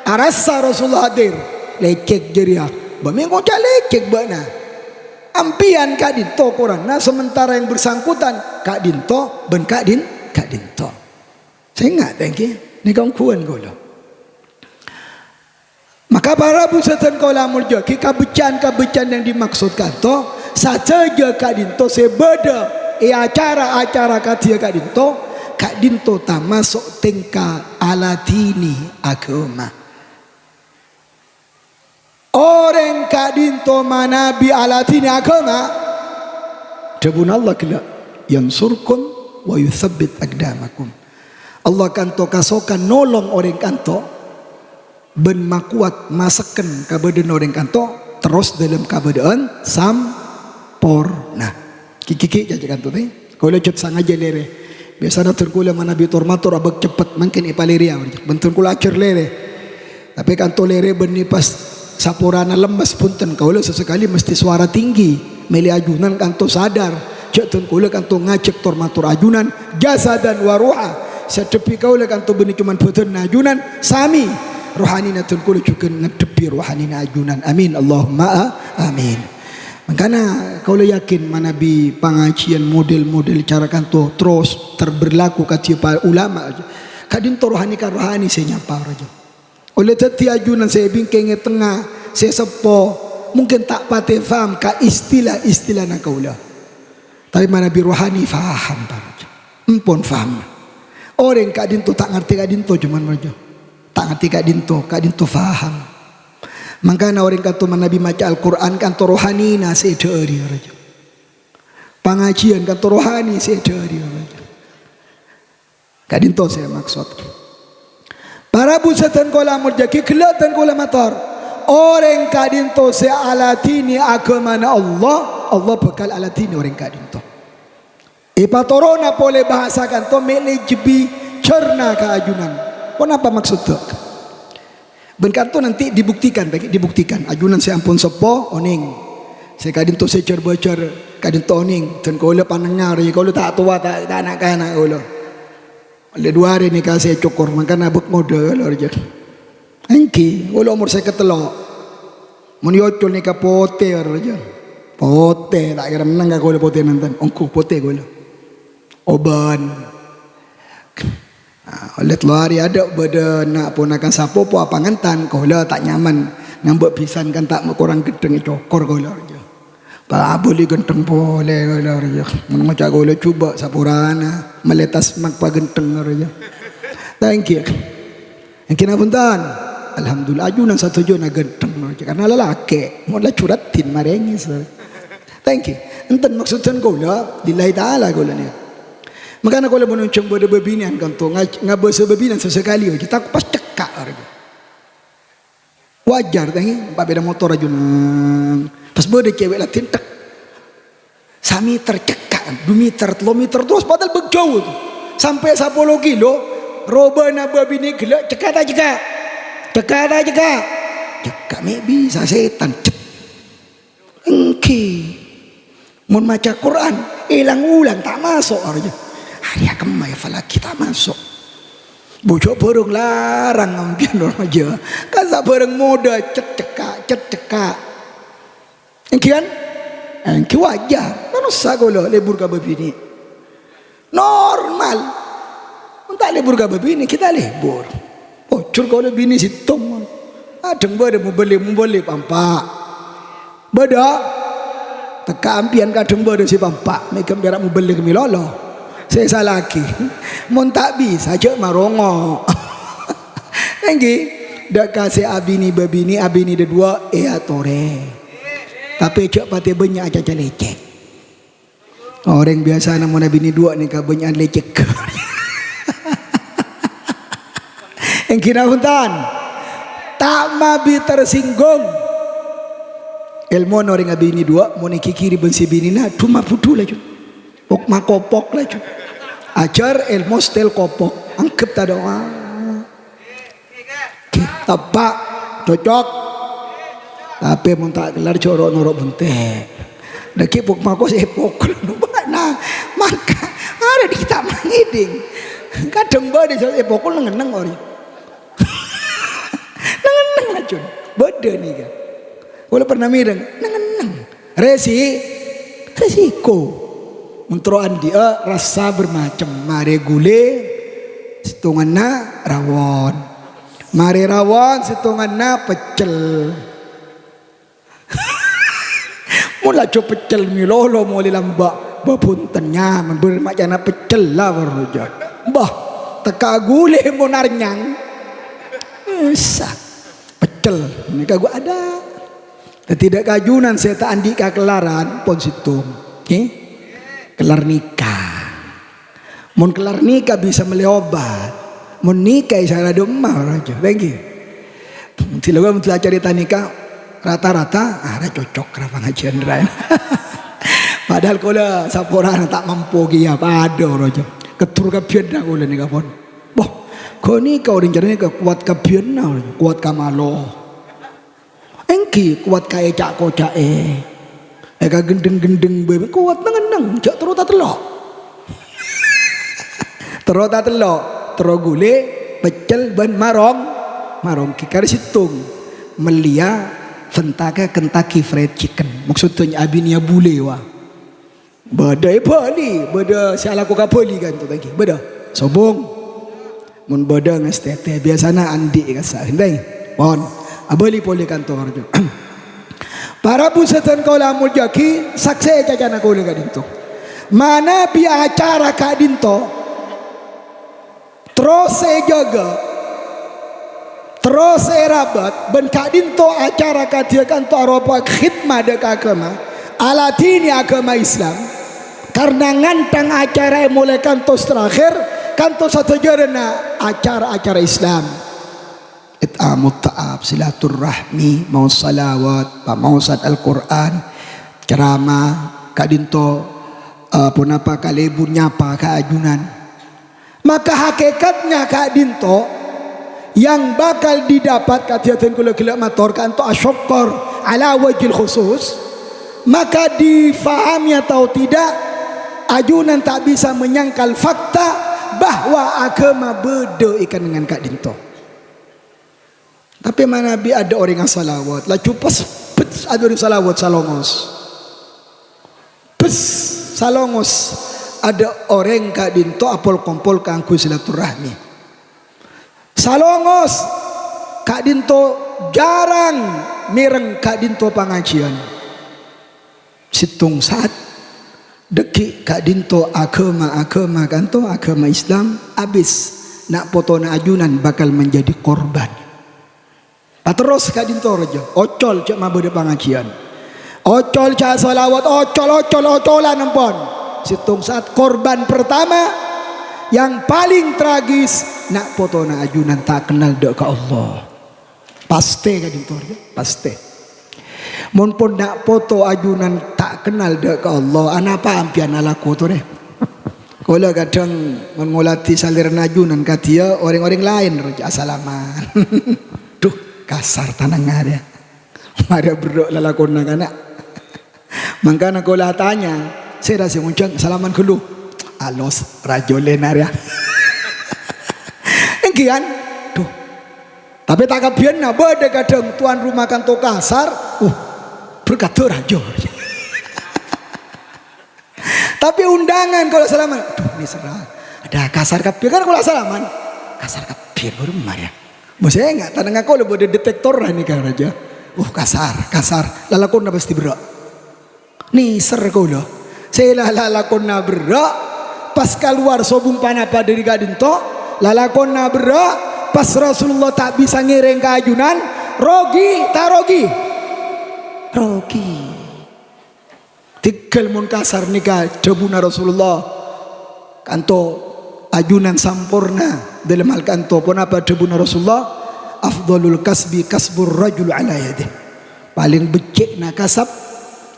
"Arassa Rasulullah hadir, lècèk jârèya." Bâ' mè' ngoca' lècèk bâ'na. Ampèyan ka'dinto korangnga, sementara yang bersangkutan ka'dinto bân ka'din-, ka'dinto. Sènga' ta' ènggi, nèka ongghuwân kaulâ. Maka para bu sè dhân kaulâ molja'aghi, kabheccan-kabheccan yang dimaksud ka'anto, sadhâjâ ka'dinto sè bâdâ è acara-acara kadhiyâ ka'dinto, ka'dinto tamaso' tèngka aladini aghâma. Orèng ka'dinto manabi aladini aghâma, dhâbuna Allah ghellâ', "Yansurkum wa yutsabbit aqdamakum." Allah ka'anto kasokan nolong orèng ka'anto, bân makowat masekken kabâdâ'ân orèng ka'anto terros dâlem kabâdâ'ân samporna. Ghi'-ghi' ca'na ka'anto, tè. Kaulâ jhât sangajâ lèrè. Biyasana dhân kaulâ manabi tor-mator abâk ceppet, mangkèn èpalèrèya. Bân dhân kaulâ ajhâr lèrè. Tapè ka'anto lèrè bânnè pas saporana lemmes, bhunten, kaulâ sasakalè mesthè sowara tinggi. Mèlè ajunan ka'anto sadar, jhâ' dhân kaulâ ka'anto ngajhâk tor-mator ajunan, jasadan wa ruha. Sè dhâbbi kaulâ ka'anto bânnè coma bhâdhânna ajunan, samè rohanina dhân kaulâ jhughân ngadhebbhi rohanina ajunan. Amin, Allahumma a-, amin. Mangkana kaulâ yakin manabi pangajiyân model-model cara ka'anto terros ter-, berlaku kadhi pa-, ulama, ka'dinto rohani ka rohani sè nyapa, rajâ. Ollè dhâddhi ajunan sè bingkèng è tengnga, sè seppo, mungkin ta' patè paham ka istilah-istilahna kaulâ. Tapè manabi rohani paham, parjo. Empon paham. Orèng ka'dinto ta' ngartè ka'dinto, coma parjo. Ta' ngartè ka'dinto, ka'dinto paham. Mangkana orèng ka'anto manabi maca Al-Qur'an ka'anto rohanina sè èdhâ'âri, parjo. Pangajiyân ka'anto rohani sè èdhâ'âri, parjo. Ka'dhinto sè maksod. Para bu sadhân kaulâ moljâ'aghi, ghellâ' dhân kaulâ mator. Orèng ka'dhinto sè aladhini aghâmana Allah, Allah bhâkal aladhini orèng ka'dhinto. Èpatorona polè bhâsa kanto mè' lejjhi bhâjârna ka ajunan. Ponapa maksoddhâ? Bân kanto nanti dibuktikan, dibuktikan. Ajunan sè ampon seppo, onèng. Sè ka'dhinto sè jhâr-bhâjâr, ka'dhinto onèng. Dhân kaulâ panengnga, rè, kaulâ ta' towa, ta', ta' na'-kana' kaulâ. Ollè du arè nèka sè cokor, mangkana bâk ngodâ, lho, rèya. Èngghi, kaulâ omor sèket tello'. Mon èocol nèka potè, lho, rèya. Potè, ta' kèra mennang ka kaulâ potè, nonton. Ongghu, potè kaulâ. Obân. Ah, ollè tello' arè adâ' bâdâ na' ponakan sapopo apangentan, kaulâ ta' nyaman. Ngambâ' bhisan kan ta' korang ghenteng ècokor kaulâ, rèya. Pa' abâli ghenteng polè, lho, rèya. Mon ngoca' kaulâ jhubâ' saporana, mellè tas mak paghenteng, rèya. Thank you. Èngghi napa bhunten? Alhamdulillah, ajunan sadhâjâna ghenteng, rèya. Karna lalakè', mon la juraddin marèngè, saudara. Thank you. Enten maksoddhân kaulâ, lillahi ta'ala kaulâ nèka. Mangkana kaulâ mon onjhâng bâdâ bâbinè'an kanto, ngaj-, ngabâsa bâbinè'an sakalè, rèya. Ta' pas cekka', rèya. Wajar, ta' èngghi? Papèda motor ajunan. Pas bâdâ cewek ladhin, tek. Samèter cekka', du mèter, tello mèter, terros padahal bâk jhâu. Sampè' sapolo kilo, robâna bâbinè' ghellâ', cekka' ta' cekka'? Cekka' ta' cekka'? Cekka' mè' bisa, sètan. Cet. Èngghi. Mon maca Qur'an, èlang-ulang, ta' maso', arèya. Arèya kemma èhafallaghi, ta' maso'. Bojhuk bhârâng larang ampèyan, rèya. Kan sabhârâng modâ, cet cekka', cet cekka'. Èngghi kan? Èngghi wajar. Manossa kaulâ lebur ka bâbinè'. Normal. Mon ta' lebur ka bâbinè', ghi' ta' lebur. Ojhur kaulâ binè' sèttong. Adhâng bâdâ mobâli-mobâli pampa'. Bâdâ? Tekka ampèyan kadhâng bâdâ sè pampa', mè' ghâmpèra mobâli ka milolo. Sè salaghi. Mon ta' bisa, jhâ' marongo. Èngghi, dâ' ka sè abinè bâbinè', abinè dhâduwâ' èatorè. Tapè jhâ' patè bânnya' acaca lècèk. Orèng biyasana mon abinè dhuwâ' nèka bânnya'an lècèk. Èngghi napa bhunten? Ta' mabi tersinggung. Èlmona orèng abinè dhuwâ', mon èghighiri bân sè binèna, dhu mabudhu laju. Pok makopok laju. Ajhâr èlmo stèl kopok. Angghep ta' doa. Ghi, teppa', cocok. Tapè mon ta' kellar, jhâ' ro'-noro' bhunte'. Dâgghi' pok-, makos èpokol. Nah, maka, arè dhi' ta' mangèdhing. Kadhâng bâdâ sè èpokol neng-enneng orèng. Neng-enneng, Jun. Bâdâ nèka. Kaulâ pernah mèreng, neng-enneng. Resi-, resiko. Mon terro andi'â rassa bermacem. Marè ghulè, sèttonganna rawon. Marè rawon, sèttonganna peccel. Mon laju peccel milolo molè lambâ', bâ bhunten nyaman, bârâ macana peccel la, bârâ jâ. Bâh, tekka ghulè mon arnyang. Essa. Peccel, nèka ghu adâ'. Dhâddhi dâ' kajunan sè ta' andi' kakellaran, pon sèttong. Ngghi? Kellar nèka. Mon kellar nèka bisa mellè obat. Mon nèka isara dâmma, ora jâ. Thank you. Dhilâ, mon dhilâ carèta nèka, rata-rata, ah, ra cocok, ra pangajiân, ra. Padahal kaulâ saporana ta' mampo kèya, padâ, ora jâ. Kedur kabbhiyânna kaulâ nèka, pon. Wah, ghânèka orèng carèta nèka kowat kabbhiyânna, kowat ka malo. Èngghi kowat ka èca'-koca'è. Èka gendheng-gendheng bhâi, kowat neng-enneng, jâ' terro tatello'. Terro tatello', terro ghulè, peccel, bân marong. Marong ghi karè sèttong. Mellèya Fentaka Kentucky Fried Chicken. Maksudnya abinèya bulè, wah. Bâdâ è Bali, bâdâ sè alako ka Bali kanto, thank you. Bâdâ. Sobung. Mon bâdâ ngastètè, biyasana andi' kassa'. Ghenteng. Pon. Abâli polè kanto arjo. Para bu sadhân kaulâ amoljâ'aghi, saksè cacana kaulâ ka'dinto. Manabi acara ka'dinto, terros èjâgâ, terros èrabât, bân ka'dinto acara kadhiyâ kanto aropa khidmah dâ' ka aghâma, aladhini aghâma Islam, karna ngantang acara èmolaè kantos terakhir, Kanto sadhâjâna acara-acara Islam. It'amut ta'am, silaturrahmi, maos salawat, pamaosan Al-Qur'an, ceramah, ka'dinto, eh, ponapa kalèbun nyapa ka ajunan. Maka hakekatnya ka'dinto yang bakal didapat, kadhiyâ dhân kaulâ ghellâ' mator, kanto asyukkur ala wajhil khusus, maka difahami atau tidak, ajunan ta' bisa menyangkal fakta bahwa aghâma bâdâ è kennengngan ka'dinto. Tapè manabi adâ' orèng asalawat, laju pas, pet, adâ' orèng salawat salongos. Pes, salongos, adâ' orèng ka'dinto apol-kompol kaangghuy silaturrahmi. Salongos, ka'dinto jhârâng mèreng ka'dinto pangajiyân. Sèttong saat, dhâggi' ka'dinto aghâma-aghâma kanto aghâma Islam abis, na' potona ajunan bakal menjadi korban. Paterros ka'dinto rajâ, ocol jhâ' mabâdâ pangajiyân. Ocol jhâ' salawat, ocol, ocol, ocolan empon. Sèttong saat korban pertama yang paling tragis, na' potona ajunan ta' kennal dâ' ka Allah. Pastè ka'dinto rajâ, pastè. Mon pon na' poto ajunan ta' kennal dâ' ka Allah, anapa ampèyan alako torè? Kaulâ kadhâng mon ngolatè salèrana ajunan kadhiyâ, orèng-orèng laèn rajâ asalaman. Duh, kasar tanangnga rèya. Marè berrâ' lalakonna kana'. Mangkana kaulâ atanya, sèra sè ngonjhâng salaman ghâllu. Alos, rajâ lèna rèya. Èngghi, kan? Duh. Tapè ta' kabbhiyânna bâdâ kadhâng tuan rumah kanto kasar. Uh, berkadâ rajâ. Tapè undangan kaulâ salaman. Duh, nèserra. Adâ' kasar kabbhi kan kaulâ salaman. Kasar kabbhi bârâmma rèya. Mosè enga' tanangnga kaulâ bâdâ detektor nèka rajâ. Uh, kasar, kasar. Lalakonna pastè berrâ'. Nèser kaulâ. Sè la-, lalakonna berrâ', pas kalowar sobung panapa dâri ka'dinto, lalakonna berrâ', pas Rasulullah ta' bisa ngèrèng ka ajunan, rogi ta' rogi? Rogi. Tèghâl mon kasar nèka dhâbuna Rasulullah. Kanto ajunan samporna dâlem hal kanto. Ponapa dhâbuna Rasulullah? "Afdhalul kasbi kasbur rajul ala yadih." Palèng beccè'na kasab,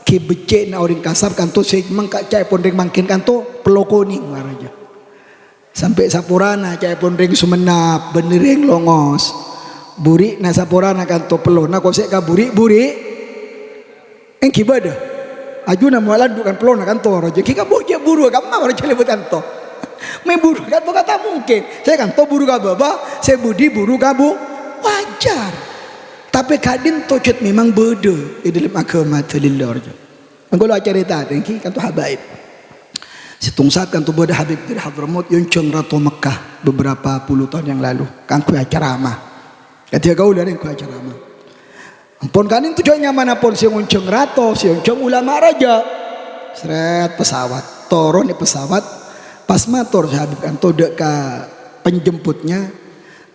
ghi' beccè'na orèng kasab kanto sè mangka ca'èpon rèng mangkèn kanto pello konèng, rajâ. Sampè' saporana ca'èpon rèng Sumenep, bânnè rèng Longos. Buri'na saporana kanto pellona kosè' ka buri'-buri'. Èngghi bâdâ. Ajunan mola landu' kan pellona kanto, rajâ. Ghi' kabhujâ buru kamma, rajâ, lebut kanto. Mè' buru kanto kata mungkin. Sè kanto buru ka bâbâ, sè budi buru ka bu-, wajar. Tapè ka'dinto cèt memang bâdâ è dâlem aghâma dalilla, rajâ. Engko' lo acarèta, èngghi, kanto habaib. Sèttong saat kanto bâdâ habib dâri Hadramaut, èyonjhâng rato Mekkah beberapa puluh tahun yang lalu, kaangghuy acara ama. Kadhiyâ kaulâ nèngghu acara ama. Ampon ka'dinto jhâ' nyamana pon sè ngonjhâng rato, sè ngonjhâng ulama rajâ. Srèt pesawat, toron è pesawat, pas mator sè habib kanto dâ' ka penjemputnya,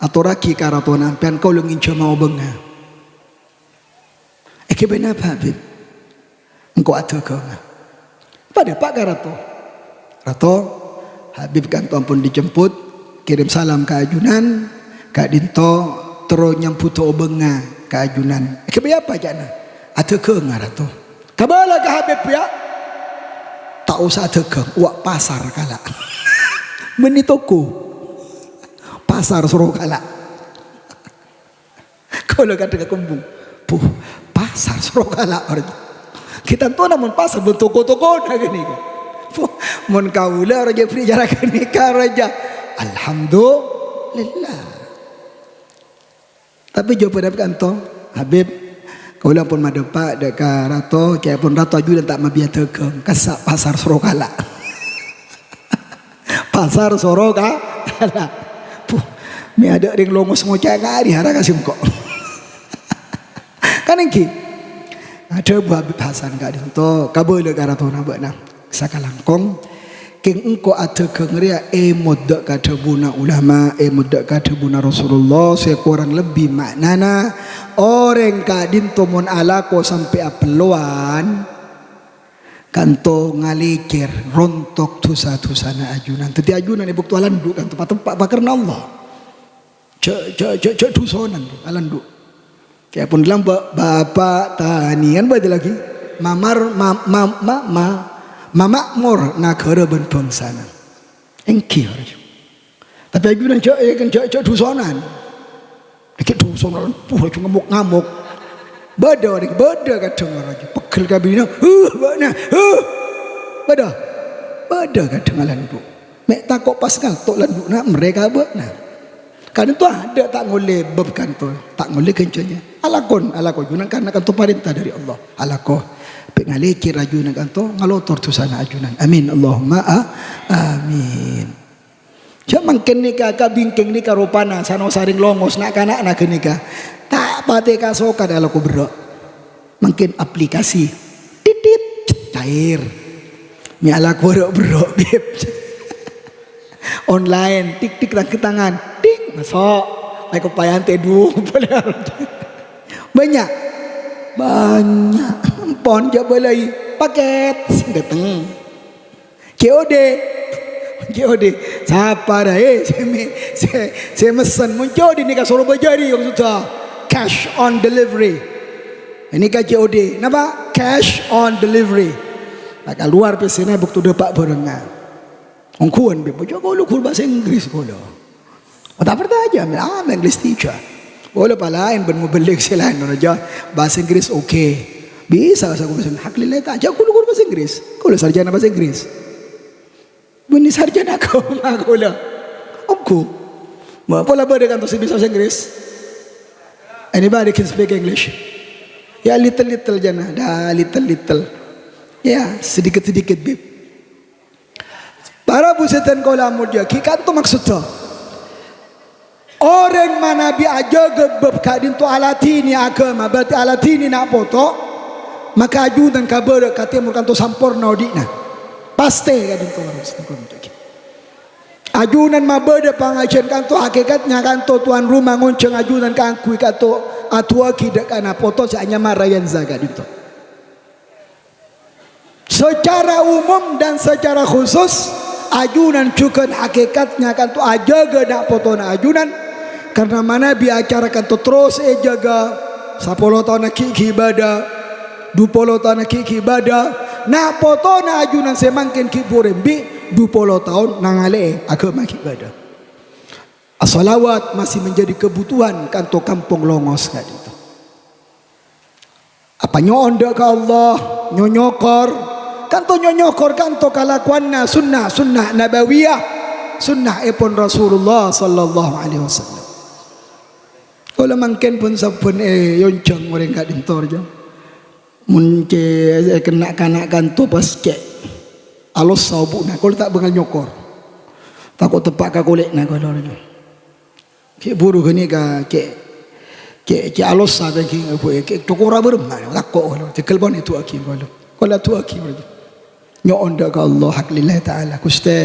"Atorraghi ka ratona sampèyan kaulâ ngènjhâmâ obângnga." "Èghibâ napa, Habib?" "Engko' adhâghânga." Padâpa' ka Rato. "Rato, Habib kanto ampon dijemput, kirim salam ka ajunan, ka'dinto terro nyambhuddhâ obângnga ka ajunan." "Èghibâ apa ca'na?" "Adhâghânga, Rato." "Kabâlâ ka Habib, yâ." "Ta' osa adhâghâng, wa' pasar kala'." Bânnè toko. Pasar soro kala'. Kaulâ kadhâng kakembung. "Buh, pasar soro kala', orèng." Ghi' tantona mon pasar bân toko-tokona ghânèka. Buh, mon kaulâ rajâ bâri' cara ghânèka, rajâ. Alhamdulillah. Tapè jhâwâbbhâ kanto, "Habib, kaulâ ampon madâpa' dâ' ka Rato, ca'èpon Rato ajunan ta' mabiyâ dhâghâng, kassa' pasar soro kala'." Pasar soro ka-, kala'. Puh, mè' adâ' rèng Longos ngoca' ngari hara ka sèngko'. Kan èngghi. Adhâbu Habib Hasan ka'dinto, kabâlâ ka ratona bâ'na. Sakalangkong, kèng engko' adhâghâng rèya èmot dâ' ka dhâbuna ulama, èmot dâ' ka dhâbuna Rasulullah, sè korang lebbi ma'nana, orèng ka'dinto mon alako sampè' apellowan, Kanto ngalècèr, rontok dhusa-dhusana ajunan. Dhâddhi ajunan è bâkto alandu' kanto patempa' pakarna Allah. Jhâ', jhâ', jhâ', jhâ' dhusonan, alandu'. Kèya pon lambâ', bapa' tanèyan bâdâ lagi. Mamar, ma-, ma-, ma-, ma-, mama'mor naghârâ bân bhângsana. Èngghi, para jhu. Tapè ajunan jhâ', è, kan jhâ', jhâ' dhusonan. Dhâggi' dhusonan, puh, laju ngamok-ngamok. Bâdâ orèng, bâdâ kadhâng orèng. Pegghel ka binèna, "Huh, bâ'na, huh." Bâdâ. Bâdâ kadhâng alandu'. Mè' tako' pas nganto' landu'na, merrè ka bâ'na. Ka'dinto adâ' ta' ngollè bâb kanto, ta' ngollè ghânjhâna. Alakon, alako ajunan karna kanto parènta dâri Allah. Alako. Pè' ngalècèr ajunan kanto, ngalotor dhusana ajunan. Amin. Allahumma a-, amin. Jhâ' mangkèn nèka, ka bingkèng nèka ropana, sano sarèng longos na'-kana'na ghânèka. Ta' patè kasokan alako berrâ'. Mangkèn aplikasi. Titit, cair. Mè' alako berrâ'-berrâ', Bib. Online, tik-tik rangkè tangan. Ding, maso'. Ayo, kepayan tèdung. Bânnya'. Bânnya'. Empon jhâ' bâlâi. Paket. Sing dâteng. C O D. C O D. Sapa ra, eh, sè me-, sè, sè mesen? Mon C O D nèka soro bâjâri, maksudda cash on delivery. Nèka C O D. Napa? Cash on delivery. Nah, kalowar pèssèna è bâkto dâpa' bhârângnga. Ongghuwân, Bib, jhâ' kaulâ ghuru bhâsa Inggris kaulâ. Oh, ta' parcajâ, ambil, ah, English teacher. Kaulâ palaèn bân mobellèk sè laèn, ngono jâ. Bhâsa Inggris oke. Bisa bhâsa Inggris. Hak lillah ta', jhâ' kaulâ ghuru bhâsa Inggris. Kaulâ sarjana bhâsa Inggris. Bânnè sarjana agama kaulâ. Ongghu. Ma, pola bâdâ kanto sè bisa bhâsa Inggris? Anybody can speak English? Ya, little-little jâna. Dah, little-little. Ya, sedikit-sedikit, Bib. Para bu sè dhân kaulâ molja'aghi, kanto maksodda. Orèng manabi ajâgâ bâb ka'dinto aladhinè aghâma, berarti aladhinè na' poto, maka ajunan ka bârâ' ka tèmor kanto samporna odi'na. Pastè ka'dinto orèng sè dhân kaulâ molja'aghi. Ajunan mabâdâ pangajiyân kanto hakèkatnya kanto tuan rumah ngonjhâng ajunan kaangghuy kanto adu'aaghi dâ' ka na' poto sè anyama Rayanza ka'dinto. Secara umum dan secara khusus, ajunan jhughân hakèkatnya kanto ajâgâ na' potona ajunan, karna manabi acara kanto terros èjâgâ, sapolo taon aghi' ghi' bâdâ, dupolo taon aghi' ghi' bâdâ, na' potona ajunan sè mangkèn ghi' bhuru embi', dupolo taon nangalè'è aghâma ghi' bâdâ. As-shalawat masih menjadi kebutuhan kanto kampong Longos ka'dinto. Apa nyo'on dâ' ka Allah, nyonyokor, kanto nyonyokor kanto kalakowanna sunnah-sunnah nabawiyah, sunnah èpon Rasulullah sallallahu alaihi wasallam. Kaulâ mangkèn bân-sabbhân èyonjhâng orèng ka'dinto, jâ. Mon cè' èkenna' kana' kanto pas cè' alossa obu'na, kaulâ ta' bângal nyokor. Tako' teppa' ka kolè'na kaulâ, jâ. Ghi' bhuru ghânèka cè', cè', cè' alossa, cè' cokora bârâmma, tako' kaulâ. Jhâghâl pon èdu'aaghi kaulâ. Kaulâ adu'aaghi kaulâ. Nyo'on dâ' ka Allah, hak lillahi ta'ala. Ghustè,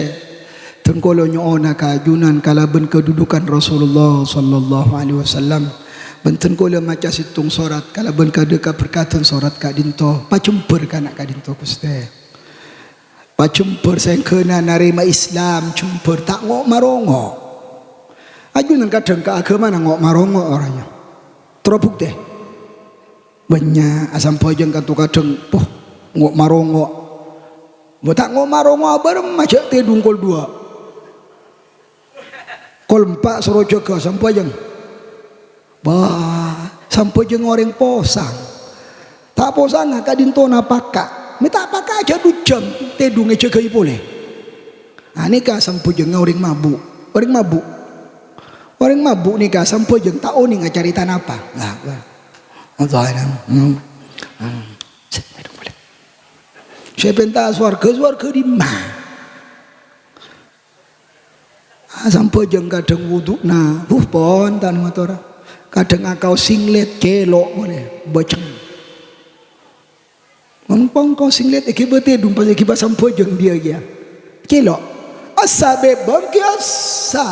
dhân kaulâ nyo'ona ka ajunan kalabân kadudukan Rasulullah sallallahu alaihi wasallam. Bân dhân kaulâ maca sèttong sorat kalabân kadâ kaberkadhân sorat ka'dinto. Pajembhâr kana' ka'dinto, Ghustè. Pajembhâr sèngghâna narèma Islam, jembhâr ta' ngo'-marongo'. Ajunan kadhâng ka aghâmana ngo'-marongo' orèngnga. Terro bhuktè. Bânnya' asambhâjâng kanto kadhâng, poh, ngo'-marongo'. Bâ ta' ngo'-marongo' bârâmma jhâ' tèdung kol duwâ'. Kol empa' soro jâgâ sambhâjâng. Bâ, sambhâjâng orèng posang. Ta' posanga ka'dinto napaka'. Mè' ta' paka' jhâ' du jhâm tèdung èjâgâi polè. Anèka sambhâjângnga orèng mabu'. Orèng mabu'. Orèng mabu' nèka sambhâjâng ta' onèng acarèta napa. Lah, wah. Allah, hmm. Hmm. Sè pènta sowarghâ, sowarghâ dimma? Ah, sambhâjâng kadhâng wudu'na, huh, pon ta' ngatora. Kadhâng akaos singlet, cèlo' polè, bâceng. Mon pon kaos singlet, èghibâ tèdung, pas èghibâ sambhâjâng dâ' iyâ kèya. Cèlo'. Assa bèbâng kèya assa.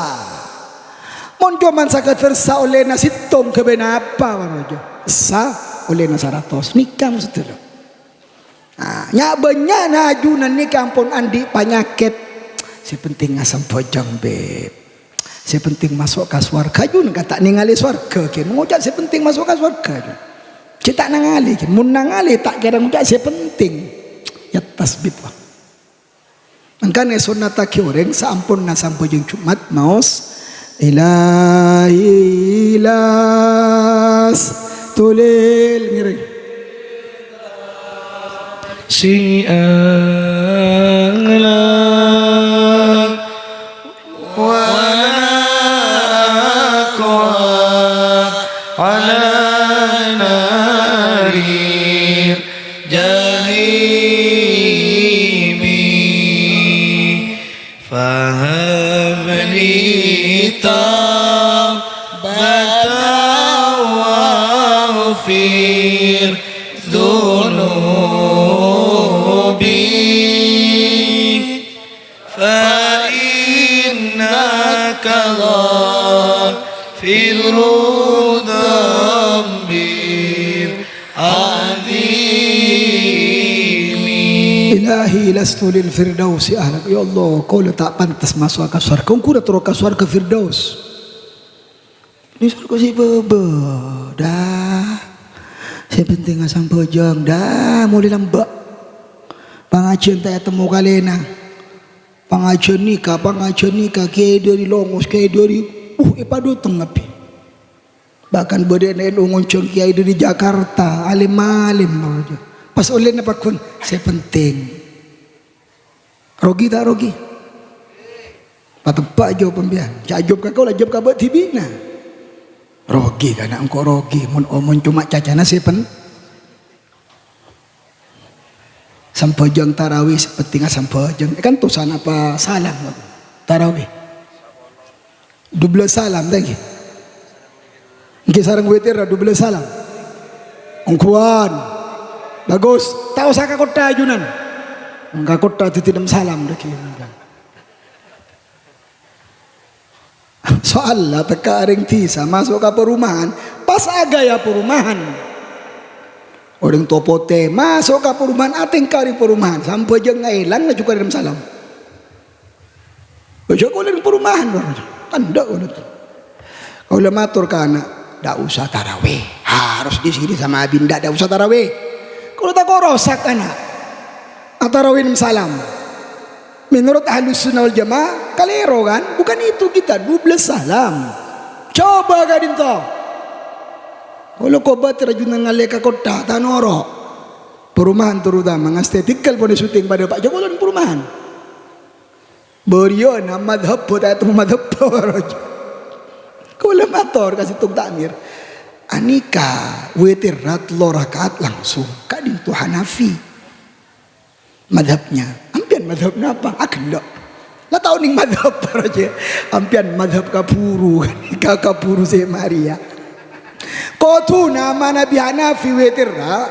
Mon coma sakadhâr assa ollèna sèttong ghâbây napa, para jâ? Assa ollèna saratos. Nèka maksodda. Nah, nya'-bânnya'na ajunan nèka ampon andi' panyakèt. Sè penting asambhâjâng, Bib. Sè penting maso' ka sowarghâ. Ajunan kan ta' nèngalè sowarghâ, ghi. Ngoca' sè penting maso' ka sowarghâ, ajunan. Sè ta' nangalè, ghi. Mon nangalè, ta' kèra ngoca' sè penting. Ya, tasbih, wah. Mangkana èsonnataghi orèng saamponna sambhâjâng Jumat maos, "Ilahi las tulil," ngèrèng. Sing ala wa la aqwa ala narir jahimi. Fahab li taubatan waghfir dzunubi. Fa innaka ghafiru dzambil adzimi. Ilahi lastu lil firdausi ahlan. Ya Allah, kaulâ ta' pantes maso'a ka sowarghâ. Ongghu ra terro ka sowarghâ Firdaus. Nèng sowarghâ sè bâbâ, dah. Sè penting asambhâjâng, dah, molè lambâ'. Pangajiyân ta' ètemmo kalèna. Pangajiyân nèka, pangajiyân nèka, kèyaè dâri Longos, kèyaè dâri, uh, èpadâteng kabbhi. Bahkan bâdâ N U ngonjhâng kèyaè dâri Jakarta, alim-alim. Pas ollèna pagghun, sè penting. Rogi ta' rogi? Pateppa' jawab sampèyan. Jhâ' jawab ka kaulâ, jawab ka bâ' dhibi'na. Rogi kana' engko' rogi. Mon, mon coma cacana sè pen-, sambhâjâng tarawih sè pentingnga sambhâjâng. Kan tosana apa salam tarawih? Dubellâs salam, ta' ènggi? Ènggi sareng witir, dubellâs salam. Ongghuwân. Bagus. Ta' osa ka kottha ajunan. Ka kottha dhâddhi nem salam, dhâggi'. Soalla tekka' orèng dhisa maso' ka perumahan, pas aghâbây perumahan. Orèng Towa Potè maso' ka perumahan, atèngka orèng perumahan, sambhâjângnga èlang, laju ka nem salam. Ojo kaulâ neng perumahan, Bang. Kan endâ' kaulâ. Kaulâ mator ka ana', "Ndak usah tarawih. Harus di sini sama Abi, ndak, ndak usah tarawih." Kaulâ tako' rosak ana'. Atarawih ennem salam. Menurut Ahlus Sunnah wal Jamaah, kalèro kan? Bukan itu kita, dubellâs salam. Coba ka'dinto. Kaulâ kobât rajunna ngalè ka kottha, ta' noro'. Perumahan terutama, ngastè tèngghâl ponè syuting padâ Pak Joko lan perumahan. Bâriyâna madhab, ta' ètemmo madhab. Kaulâ mator ka Sèttong Ta'mir, "Anèka witirra tello rakaat langsung, ka'dinto Hanafi madhabnya. Ampèyan madhab napa?" "Aghellâ'." "La ta' onèng madhab, parajâ. Ampèyan madhab kabhuru, ka kabhuru sè marèya." Kodhuna manabi Hanafi witirra,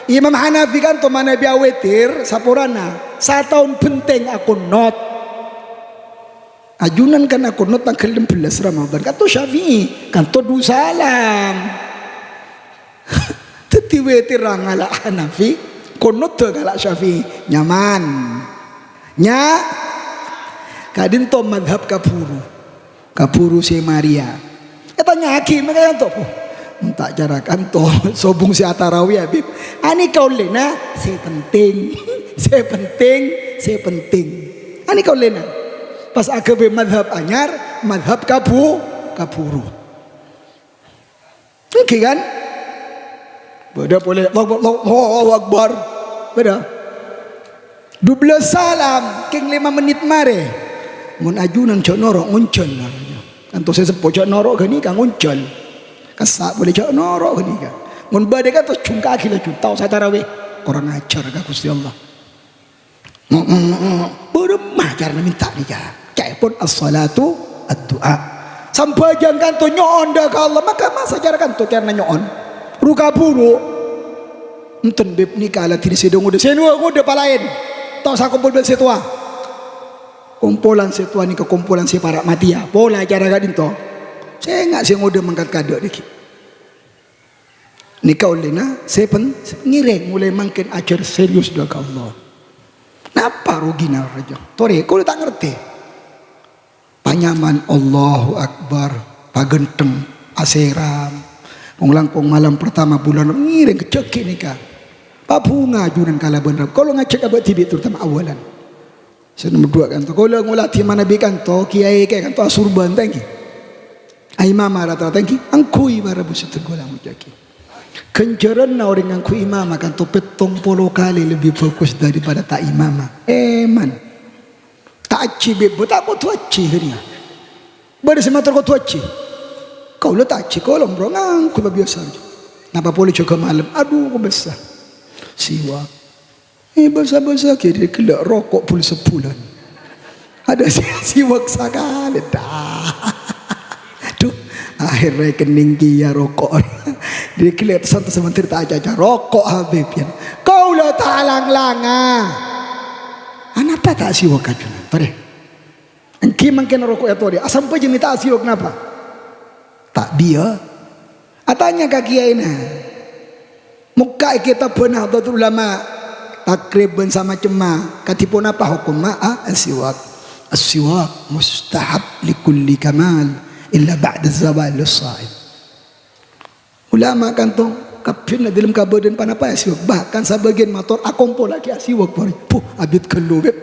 Imam Hanafi kanto manabi awitir saporana, sataon bhenteng akonot. Ajunan kan akonot tangghâl ennem bellâs Ramadan, kanto Syafi'i, kanto du salam. Dhâddhi witirra ngala' Hanafi, konodda ngala' Syafi'i, nyaman. Nya, ka'dinto madhab kabhuru. Kabhuru sè marèya. Ètanya'aghi mangkana kanto, "Mon ta' cara kanto, sobung sè atarawih, Habib." Anèka ollèna, sè penting, sè penting, sè penting. Anèka ollèna. Pas aghâbây madhab anyar, madhab kabhu-, kabhuru. Ènggi kan? Bâdâ polè, Allahu Akbar, Allahu Akbar. Bâdâ. Dubellâs salam, kèng lèma mennit marè. Mon ajunan jhâ' noro' ngonjhâl. Kanto sè seppo jhâ' noro' ghânèka ngonjhâl. Kassa' polè jhâ' noro' ghânèka. Mon bâdâ kanto jhungka'aghi laju, ta' osa tarawih. Kurang ajar ka Ghustè Allah. Bârâmma carana mènta nèka? Ca'èpon as-shalatu ad-du'a. Sambhâjâng kanto nyo'on dâ' ka Allah, maka masa cara kanto carana nyo'on. Ru-kabhuru. Enten bâb nèka aladhinè sè dâ-ngodâ. Sè dâ-ngodâ palaèn. Ta' osa kompol bân sè towa. Kompolan sè towa nèka kompolan sè para' matèya. Pola cara ka'dinto. Sènga' sè ngodâ mangkat kaadâ' nèka. Nèka ollèna sè pen-, ngèrèng molaè mangkèn ajhâr serius dâ' ka Allah. Napa rugina, rajâ? Torè, kaulâ ta' ngartè. Panyaman Allahu Akbar, paghântheng, asèram. Kong-langkong malam pertama bulan ngèrèng kajhâghi nèka. Pabhunga ajunan kalabân Rabbhu. Kaulâ ngajhâk abâ' dhibi' terutama awalan. Sè nomer duwâ' kanto. Kaulâ ngolatè manabi kanto, kiyaè kè kanto asurban ta' ènggi. Aimama rata-rata ènggi, angghuy para bu sèdheng kaulâ ngocaaghi. Ghânjhârânna orèng ngangghuy imama kanto pèttong polo kalè lebbi bhâghus daripada ta' imama. Èman. Ta' ajhi bhâbhâ, ta' kodhu ajhi ghânèka. Bâdâ sè mator kodhu ajhi. Kaulâ ta' ajhi, kaulâ omor ngangghuy pabiyasa. Napa polè jâgâ malem. Adhu, kobâsa. Siwak. Eh, bâsa-bâsa ghi' ghellâ' roko' bul-sabulân. Adâ' si-, siwak sakalè, dah. Duh, akhèrra kennèng kèya roko'. Ghellâ' santos sementara ta' acaca roko' Habib, yâ. Kaulâ ta' lang-langa. Anapa ta' siwak ajunan? Torè. Ènggi mangkèn roko'è torè. Asambhâjâng mè' ta' siwak napa? Ta' biyâ. Atanya ka kiyaèna. Mokka' è kètabbhâ Nahdlatul Ulama, takrib bân samacemma, kadhi ponapa hokomma, a, as-siwak? As-siwak mustahab li kulli kamal illa ba'da zawal lis-shaim. Ulama kanto kabbhina dâlem kabâdâ'ân ponapa asiwak. Bahkan sabâgiyân mator akompollaghi asiwak, pore. Puh, abit ghâllu, Bib.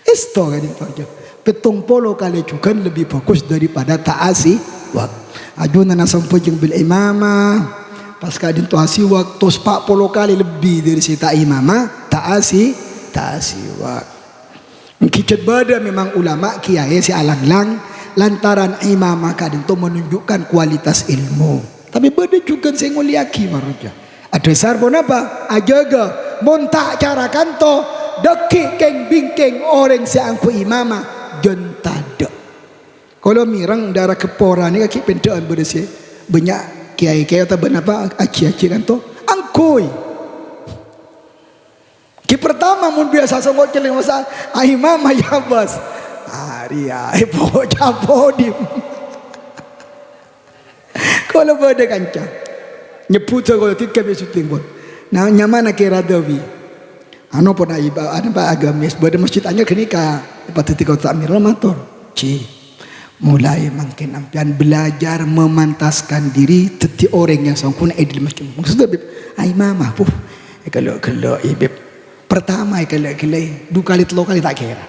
Èsto ka'dinto, jâ. Pèttong polo kalè jhughân lebbi bhâghus daripada ta' asiwak. Ajunanna sambhâjâng bil imamah, pas ka'dinto asiwak, tos pa' polo kalè lebbi dâri sè ta' imamah, ta' asi-, ta' asiwak. Ènggi cè' bâdâ memang ulama kiyaè sè alang-lang lantaran imamah ka'dinto menunjukkan kualitas ilmu. Tapè bâdâ jhughân sè ngolèyaghi, mara, jâ. Adhâsar ponapa? Ajâgâ, mon ta' cara kanto, dhâggi' kèng-bingkèng orèng sè angghuy imamah, jân tadâ'. Kaulâ mèreng dâ' èra Gheppora nèka ghi' pendhâ'ân bâdâ sè bânnya' kiyaè-kiyaè otabâ napa, aji-aji kanto, angghuy. Ghi' partama mon biyasa songko' celleng masa, "Ai, Mama, ya, Bos." Arèya, eh, po-, capo dim. Kaulâ bâdâ kanca. Nyebbhudhâ kaulâ, dhika bi' syuting, pon. Nah, nyamana Kè Radawi. Anu, pon, ai, ba-, anu, Pak, agamis. Bâdâ masjid anyar ghânèka. Padâddhi kaulâ ta' mèreng mator. Ji. Mulai mangkèn ampèyan belajar memantaskan diri dhâddhi orèng yang songghuna è dâlem masjid. Maksudnya, Bib, ai mama, puh, èghellâ'-ghellâ'i, Bib. Pertama èghellâ'-ghellâ'i, du kalè tello kalè ta' kèra.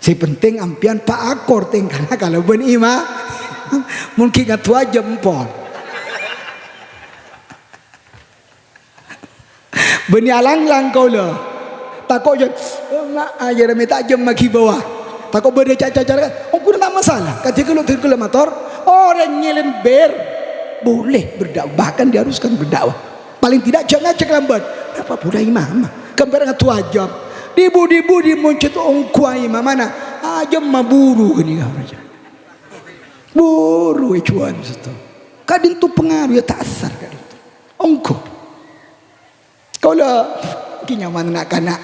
Sè penting ampèyan paakor tèngkana kalabân imam. Mon ghi' ngadduwâ jempol. Bânnè alang-lang kaulâ. Tako' jâ-, ma-, ajârâ mè' ta' jemma ghi' bâwâ. Tako' bâdâ ca-, cacara, ongghu ta' masalah. Kadhi kaulâ, dhâddhi kaulâ mator, orèng ngèlèn bir, boleh berdakwah, bahkan diharuskan berdakwah. Palèng tidak jâ' ngajhâk lambat. Napa bulâ imam? Ghâmpèr ngadduwâ jam. Di-budi-budi mon cè' ongghu imamana, ajâmma buru ghânèka. Buru èjhuwâl, Ustaz. Ka'dinto pangaruh, ya, ta'assar ka'dinto. Ongghu. Kaulâ ghi' nyaman na'-kana',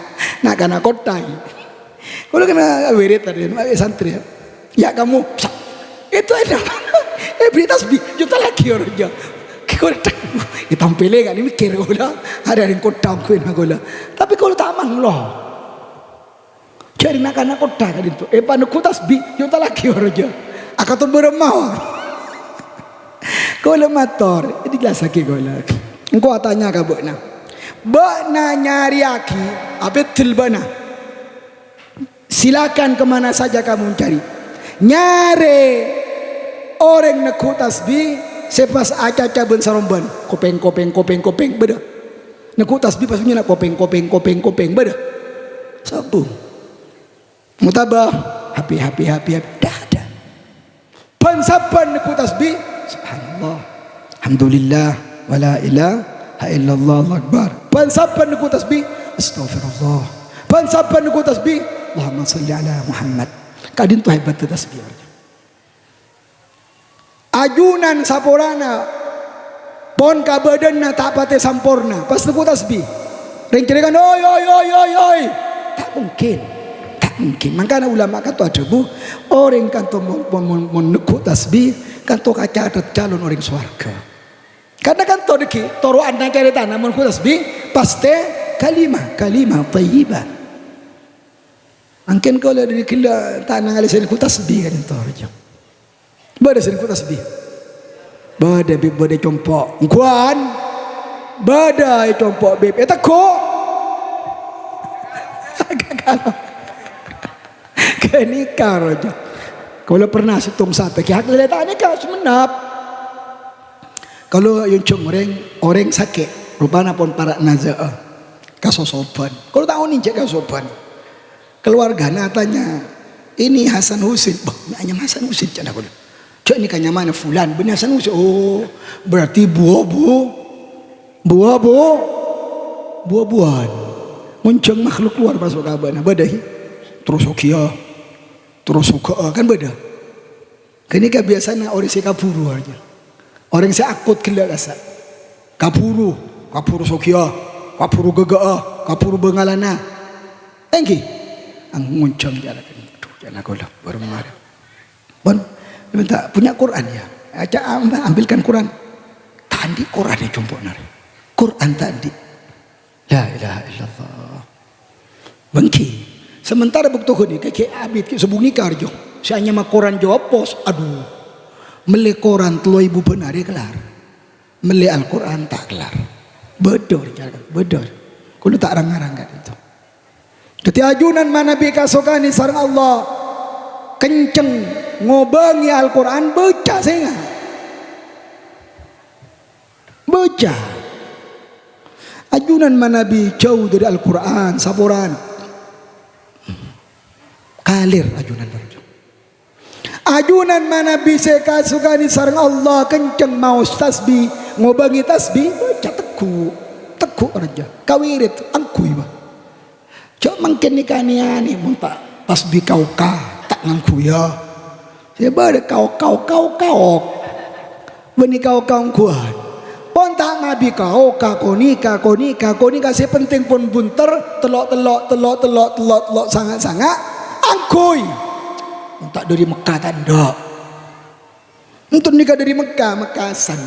na'-kana' kottha ghi. Kaulâ kèng wirid tadâ', ma' santri, ya. Ya, kamu, sa-, itu aja. Eh, beri tasbih, jhuta lagi orèng jâ. Kaulâ, ètampèlè kan mèkkèr kaulâ. Adâ' orèng kottha ongghuwâna kaulâ. Tapè kaulâ ta' manglo. Jârèya na'-kana' kottha ka'dinto. Eh, paneggu tasbih, jhuta lagi orèng jâ. Akaton bârâmma. Kaulâ mator, èjhelassaghi kaulâ. Engko' atanya ka bâ'na. Bâ'na nyarèyaghi, abit dhil bâ'na. Silakan ke mana saja kamu mencari. Nyarè orèng neggu' tasbih sè pas acaca bân sarombân. Kopèng, kopèng, kopèng, kopèng. Bâdâ. Neggu' tasbih pas bânnya'na kopèng, kopèng, kopèng, kopèng. Bâdâ. Sabbu. Mutabah, hapi, hapi, hapi, hapi. Dah, dah. Bân sabbhân neggu' tasbih, subhanallah. Alhamdulillah, wa la ilaha illallah, Allahu akbar. Bân sabbhân neggu' tasbih, astaghfirullah. Bân sabbhân neggu' tasbih, Allahumma shalli ala Muhammad. Ka'dinto hebatta tasbih. Ajunan saporana, pon kabâdâ'ânna ta' patè samporna, pas neggu' tasbih. Rèng-cèrèngan, "Oi, oi, oi, oi, oi." Ta' mungkin. Ta' mungkin. Mangkana ulama kanto adhâbu, orèng kanto mon, mon, mon, mon neggu' tasbih, kanto kacatet calon orèng sowarghâ. Karna kan tao dhâggi', toro'anna carètana mon ghu tasbih, pastè kalimah, kalimah thayyibah. Mangkèn kaulâ dhâri ghellâ' ta' nangalè sè ghu tasbih kan toro' jâ. Bâdâ sè ghu tasbih. Bâdâ, Bib, bâdâ compo'. Ghuwân. Bâdâ è compo', Bib. Ètegghu'. Ghânèka, rojo. Kaulâ pernah sèttong satè, kè hak leleta nèka sumennep. Kaulâ èonjhâng orèng, orèng sakè', rupana pon para' naza'a. Kasosoban. Kaulâ ta' onèng jâ' kasosoban. Keluargana atanya, "Ini Hasan Husin?" "Bâh, nyama Hasan Husin," ca'na kaulâ. "Jâ' nèka nyamana Fulan, bânnè Hasan Husin." "Oh, berarti buwa-bu-, buwa-bu-, buwa-buwan." Ngonjhâng makhluk luar maso' ka abâ'na. Bâdâ, hi? Terros sogiyâ, terros soghâ'â, kan bâdâ. Ghânèka biyasana orèng sè kabhuru arèya. Orèng sè akut ghellâ' kassa'. Kabhuru, kabhuru sogiyâ, kabhuru ghâghâ'â, kabhuru bângalana. Èngghi. Ang ngonjhâng cara ghânèka. Adhu, ca'na kaulâ, bârâmma rè. Pon, minta punya Quran ya? Aja am-, ambilkan Quran. Ta' andi' Quran è compo'na rè. Quran ta' andi'. La ilaha illallah. Bânggi. Sementara bâkto ghânèka ghi' abit ghi' sobung nèka arjo. Sè anyama koran Jawa Pos, adhu. Mellè koran tello èbu bân arè kellar. Mellè Al-Qur'an ta' kellar. Bâdâ rencana, bâdâ. Kaulâ ta' rang-ngarang ka'dinto. Dhâddhi ajunan manabi èkasokanè sareng Allah, kenceng ngobângè Al-Qur'an, bâca sènga'. Bâca. Ajunan manabi jâu dhâri Al-Qur'an, saporana. Kalir ajunan, para jemaah. Ajunan manabi sè èkasokanè sareng Allah kenceng maos tasbih, ngobângè tasbih, bâca tegghu', tegghu' rajâ. Kawirit, angghuy, bâ. Jâ' mangkèn nèka anè-anè mon ta' tasbih ka-oka, ta' ngangghuya. Sè bâdâ ka-oka, oka-oka, ok. Bânnè ka-oka ongghuwân. Pon ta' mabi ka-oka, konèka, konèka, konèka, sè pentèng pon bunter, tello', tello', tello', tello', tello', tello', sanga', sanga', angghuy. Mon ta' dhâri Mekka ta' endâ'. Ènto nèka dhâri Mekka, Mekkasan.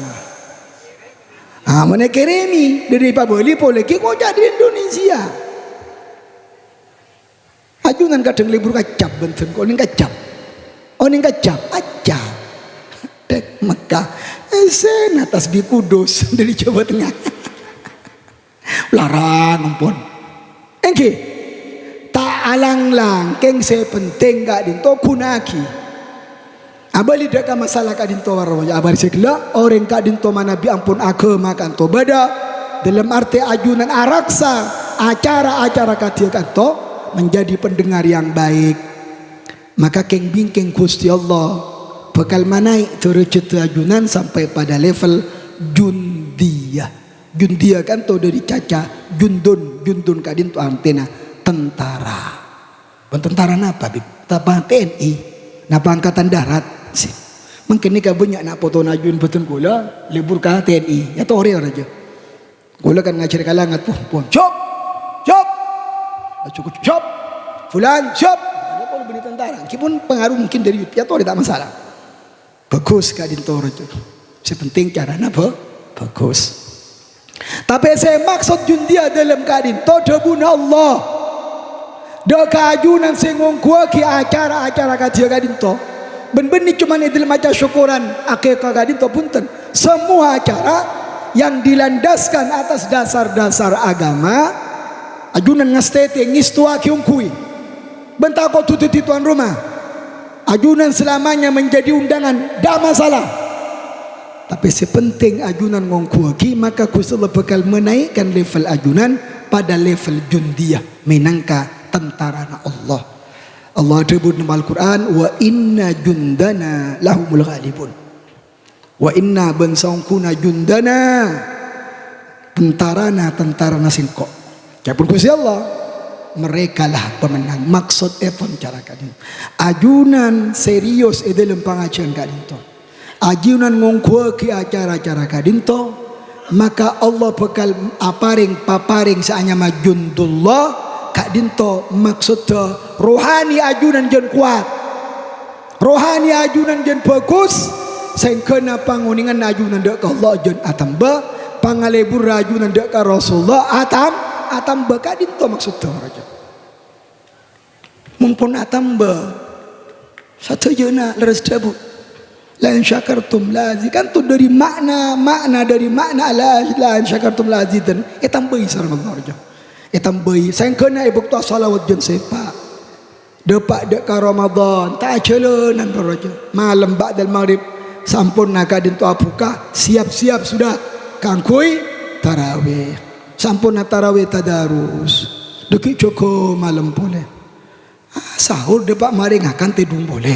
Ah, mon èkèrèmè dhâri pabâli polè ghi' ngoca' dhâri Indonesia. Ajunan kadhâng lebur ka Cap, bhunten, onèng ka Cap. Onèng ka Cap, a Cap. Dâ' Mekka. Èssèna tasbih Kudus dhâri Jawa Tengah. Larang, ampon. Èngghi. Ta' alang-lang, kèng sè pentèng ka'dinto ghuna'aghi. Abâli dâ' ka masalah ka'dinto, para jemaah. Abâli sè ghellâ', orèng ka'dinto manabi ampon aghâma ka'anto bâdâ, dâlem artè ajunan araksa acara-acara kadhiyâ ka'anto menjadi pendengar yang baik. Maka kèng-bingkèng Ghustè Allah bhâkal manaè dârâjhâddhâ ajunan sampè' padâ level jundiyah. Jundiyah ka'anto dhâri caca jundun, jundun ka'dinto artèna tentara. Bân tentara napa, Bib? Napa T N I? Napa Angkatan Darat? Sè. Mangkèn nèka bânnya' na' potona ajunan bhâdhân kaulâ lebur ka T N I. Èyatorè rajâ. Kaulâ kan ngajhâr ka langngat, puh, pon. Jhâb! Jhâb! Laju, jhâb! Fulan, jhâb! Ya, kaulâ bânnè tentara. Meskipun pengaruh mungkin dhâri, èyatorè ta' masalah. Bhâghus ka'dinto, rajâ. Sè pentèng carana bhâ-, bhâghus. Tapè sè maksod jundiyah dâlem ka'dinto dhâbuna Allah. Dâ' ka ajunan sè ngongghuwâghi acara-acara kadhiyâ ka'dinto. Bân bânnè coma è dâlem acara syukuran akèka ka'dinto, bhunten. Semua acara yang dilandaskan atas dasar-dasar agama, ajunan ngastètè, ngèstowaghi ongghuy. Bân ta' kodhu dhâddhi tuan rumah. Ajunan selamanya menjadi undangan, ndak masalah. Tapè sè pentèng ajunan ngongghuwâghi, maka Ghustè Allah bhâkal menaikkan level ajunan padâ level jundiyah, mènangka tentarana Allah. Allah adhâbu dâlem Al-Qur'an, "Wa inna jundana lahumul ghalibun." Wa inna bân saongghuna jundana, tentarana, tentarana sèngko'. Ca'èpon Ghustè Allah, merekalah pemenang. Maksodèpon cara ka'dinto. Ajunan serius è dâlem pangajhiyân ka'dinto. Ajunan ngongghuwâghi acara-acara ka'dinto, maka Allah bhâkal aparèng, paparèng sè anyama jundullah ka'dinto, maksoddhâ rohani ajunan jân kowat. Rohani ajunan jân bhâghus, Sèngghâna pangonèngan ajunan dâ' ka Allah jhân atamba, pangalebur ajunan dâ' ka Rasulullah atam-, atamba. Ka'dinto maksodda, para jhân. Mon pon atamba, sadhâjâna lerres dhâbu, "La in syakartum la azi-," kanto dâri ma'na, ma'na dâri ma'na la, "La in syakartum la azidan." Ètambâi sareng Allah, para jhân. Ètambâi. Sèngghâna è bâkto asalawat jhân sèpa'. Dâpa' dâ' ka Ramadan, ta' ajhâlânan, para jhân. Malem ba'dal maghrib, samponna ka'dinto abhuka, siap-siap sudah kaangghuy tarawih. Samponna tarawih tadarus, dâggi' jhuko malem polè. Ah, sahur dâpa' marè ngakan tèdung polè.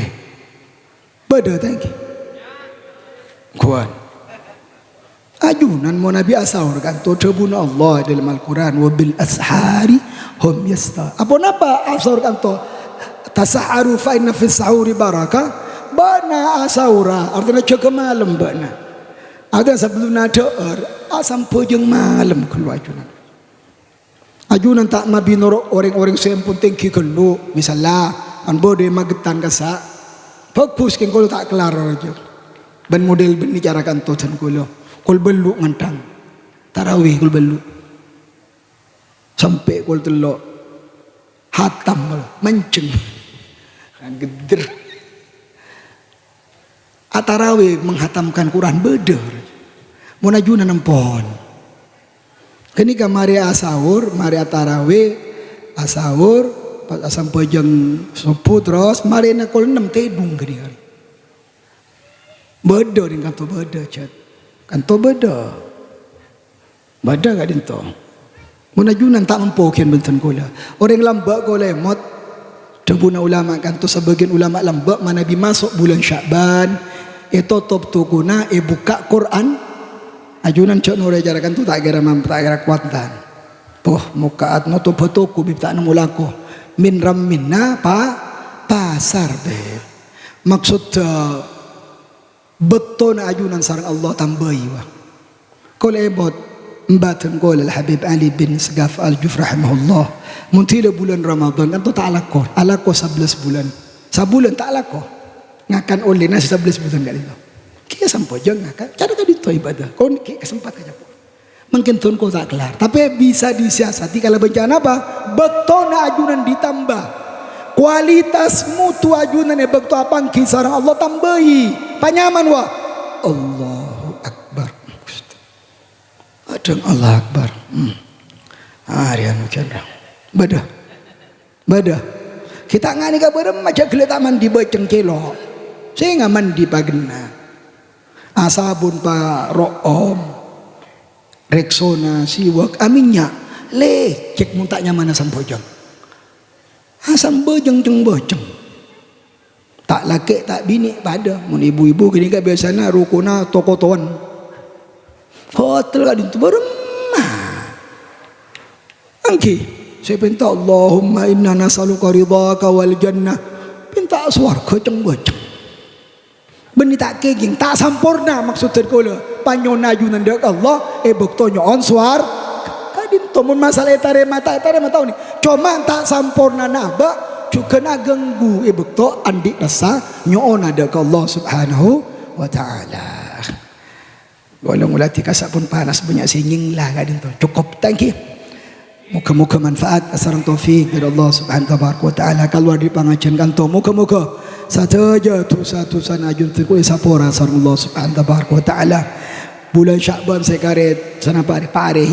Bâdâ ta' ènggi? Ghuwân. Ajunan manabi asaur kanto dhâbuna Allah è dâlem Al-Qur'an, "Wa bil ashari hum yasta." Aponapa asaur kanto? "Tasahharu fa inna fis sahuri barakah." Bâ'na asaura, artèna jâgâ malem bâ'na. Ada sabellunna dhâ'âr, asambhâjâng malem ghâllu ajunan. Ajunan ta' mabi noro' orèng-orèng sè ampon tèngghi ghâllu, misalla, kan bâdâ è Magetan kassa'. Bhâghus, kèng kaulâ ta' kellar, rajâ. Bân model bânnè cara kanto dân kaulâ. Kol bâllu' ngènthang. Tarawih kol bâllu'. Sampè' kol tello'. Hatam, manjheng. Ghedder. Atarawè menghatamkan Quran bâdâ. Mon ajunan ampon. Ghânèka marè asaur, marè atarawè, asaur, pas asambhâjâng sobbhu, terros marèna kol ennem tèdung ghânèka. Bâdâ rèng kanto bâdâ, Jhât. Kanto bâdâ. Bâdâ ka'dinto. Mon ajunan ta' mampo ghiyân bhunten kaulâ. Orèng lambâ' kaulâ èmot. Dhâbuna ulama kantos sabâgiyân ulama lambâ' manabi maso' bulân Sya'ban, ètotop tokona, èbukka' Qur'an. Ajunan jhâ' norè cara kanto ta' kèra mam-, ta' kèra kowat, tan. Poh, moka'at notobhâ toko bi' ta' nemmo lako. Min ramminna pa-, pasar, Beb. Maksodda, bâktona ajunan sareng Allah tambâi, wa. Kaulâ èbât, embhâdhân kaulâ Al-Habib Ali bin Segaf Al-Juf rahimahullah. Mon dhila bulân Ramadan, kanto ta' alako, alako sabellâs bulân. Sabulân ta' alako. Ngakan ollèna sè sabellâs bulân ka'dinto. Kèya sambhâjâng ngakan, cara ka'dinto ibadah. Kon kèya kasempat ka capo'. Mangkèn dhunko ta' kellar. Tapè bisa disiasati kalabân cara napa? Bâktona ajunan ditambâ. Kualitas mutu ajunan è bâkto apangghi sareng Allah tambâi. Panyaman, wa. Allahu Akbar. Adhâng Allahu Akbar. Hmm. Arèya anu jhân ra. Bâdâ. Bâdâ. Kita ngani ka bârâmma jhâ' ghellâ' ta' mandi bâceng cèlo'. Sènga mandi paghenna. Asabun paro'om. Rexona, siwak, aminnya'. Lècèk mon ta' nyamana sambhâjâng. Asambhâjâng ceng-bâceng. Ta' lakè', ta' binè' padâ. Mon ibu-ibu ghânèka biyasana rokona toko towan. Hotel ka'dinto bârâmma. Èngghi, sè pènta, "Allahumma inna nas'aluka ridhaka wal jannah." Pènta sowarghâ ceng-bâceng. Bânnè ta' kèngèng, ta' samporna maksodda kaulâ. Panyona ajunan dâ' ka Allah è bâkto nyo'on sowar-, ka'dinto mon masalah ètarèma ta' ètarèma ta' onèng. Coma ta' sampornana abâ', jhughân aghânggu è bâkto andi' rassa nyo'ona dâ' ka Allah Subhanahu wa Ta'ala. Kaulâ ngoladi kassa' pon panas, bânnya' sè nyèngla ka'dinto. Cokop, thank you. Moghâ-moghâ manfaat sareng taufik dâri Allah Subhanahu wa Ta'ala. Kalowar dâri pangajiyân kanto, moghâ-moghâ sadhâjâ dhusa-dhusana ajunan dhâri kaulâ èsapora sareng Allah Subhanahu wa Ta'ala. Bulân Sya'ban sè karè sanapa arè, pa' arè,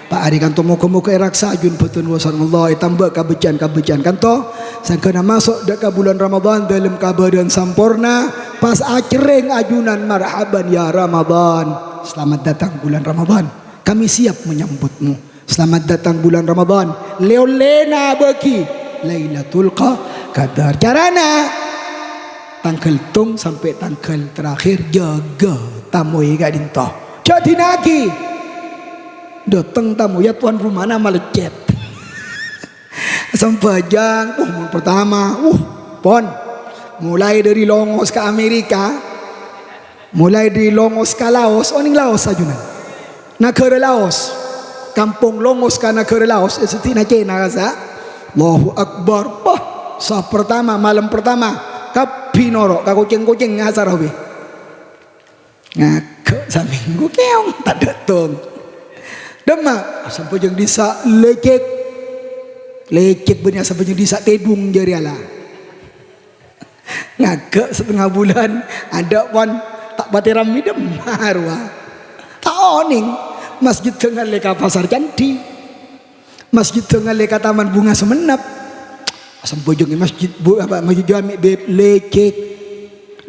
pa' arè kanto, moghâ-moghâ èraksa ajunan bhâdhân kaulâ sareng Allah, ètambâ kabhecceyan-kabhecceyan kanto. Sangghâna maso' dâ' ka bulân Ramadan dâlem kabâdâ'ân samporna, pas acerrèng ajunan, "Marhaban ya Ramadan, selamat datang bulan Ramadan, kami siap menyambutmu." Selamat datang bulan Ramadan. Lè-ollèna bâgi Lailatul Qa-, Qadar. Carana, tangghâl tong sampè' tangghâl terakhir jâgâ tamoy ka'dinto. Jhâ' dina'aghi. Dâteng tamoyya tuan rumahna maleccet. Sambhâjâng, uh, mon pertama, uh, pon. Mulai dâri Longos ka Amerika, mulai dâri Longos ka Laos, onèng Laos ajunan. Naghârâ Laos. Kampong Longos ka naghârâ Laos, è seddi'na Cèna kassa'. Allahu Akbar. Wah, saf pertama, malem pertama. Kabbhi noro', ka kocèng-kocèng asar, wè. Ngaghâ' samènggu, keong, tadâ' tong. Dâmma, asambhâjâng dhisa', lècèk. Lècèk bânnè asambhâjâng dhisa', tèdung jârèya la. Ngaghâ' satengnga bulân, adâ' pon ta' patè rammè, dâmma rowa. Ta' onèng, masjid dâ' ngallè ka Pasar Candhi. Masjid dâ' ngallè ka Taman Bunga Songennep. Asambhâjâng è masjid, bu-, apa, masjid jami', Bib, lècèk.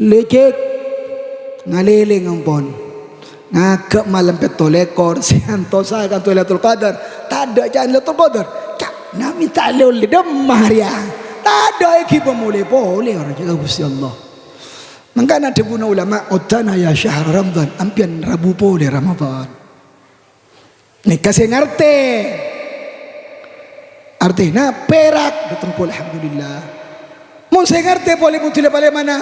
Lècèk. Ngalèlèng ampon. Ngaghâ' malem pètto lèkor, sè antosa kanto Lailatul Qadar. Tadâ' ca'na Lailatul Qadar. Ca'na mènta lè-ollè, dâmma rèya. Tadâ' èghibâ molè polè, orèng jâ' Ghustè Allah. Mangkana dhâbuna ulama, "Udtana ya syahr Ramadan, ampèyan rabu polè Ramadan." Nèka sè ngartè. Artèna pèrak dâteng polè, alhamdulillah. Mon sè ngartè polè, mon dhuli palèmana?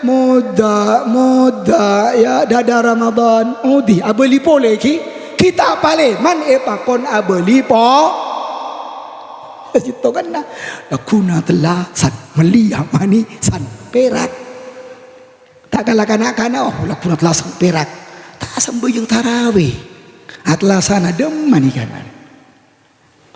Modâ, modâ, ya, dâdâ Ramadan. Odi, abâli polè, ghi. Ghi ta' palèman èpakon abâli po-, sèttonganna. Lagghuna tellasan, mellèya manisan, pèrak. Ta' kala kana'-kana', oh, lagghuna tellasan pèrak. Ta' sambhâjâng tarawè. Atlasana dâmma nèka.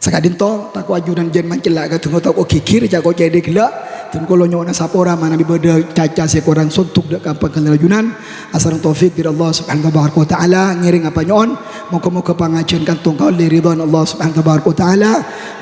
Saka'dinto, tako' ajunan jhân mancella' ka dungo tako' ghighir, cako' cèdè ghellâ'. Dhân kaulâ nyo'ona sapora manabi bâdâ caca sè korang sonduk dâ' ka pangghâlina ajunan. Asareng taufik dâri Allah Subhanahu wa Ta'ala, ngèrèng apa nyo'on. Moghâ-moghâ pangajhiyân kantong kaulâ ridhâna Allah Subhanahu wa Ta'ala.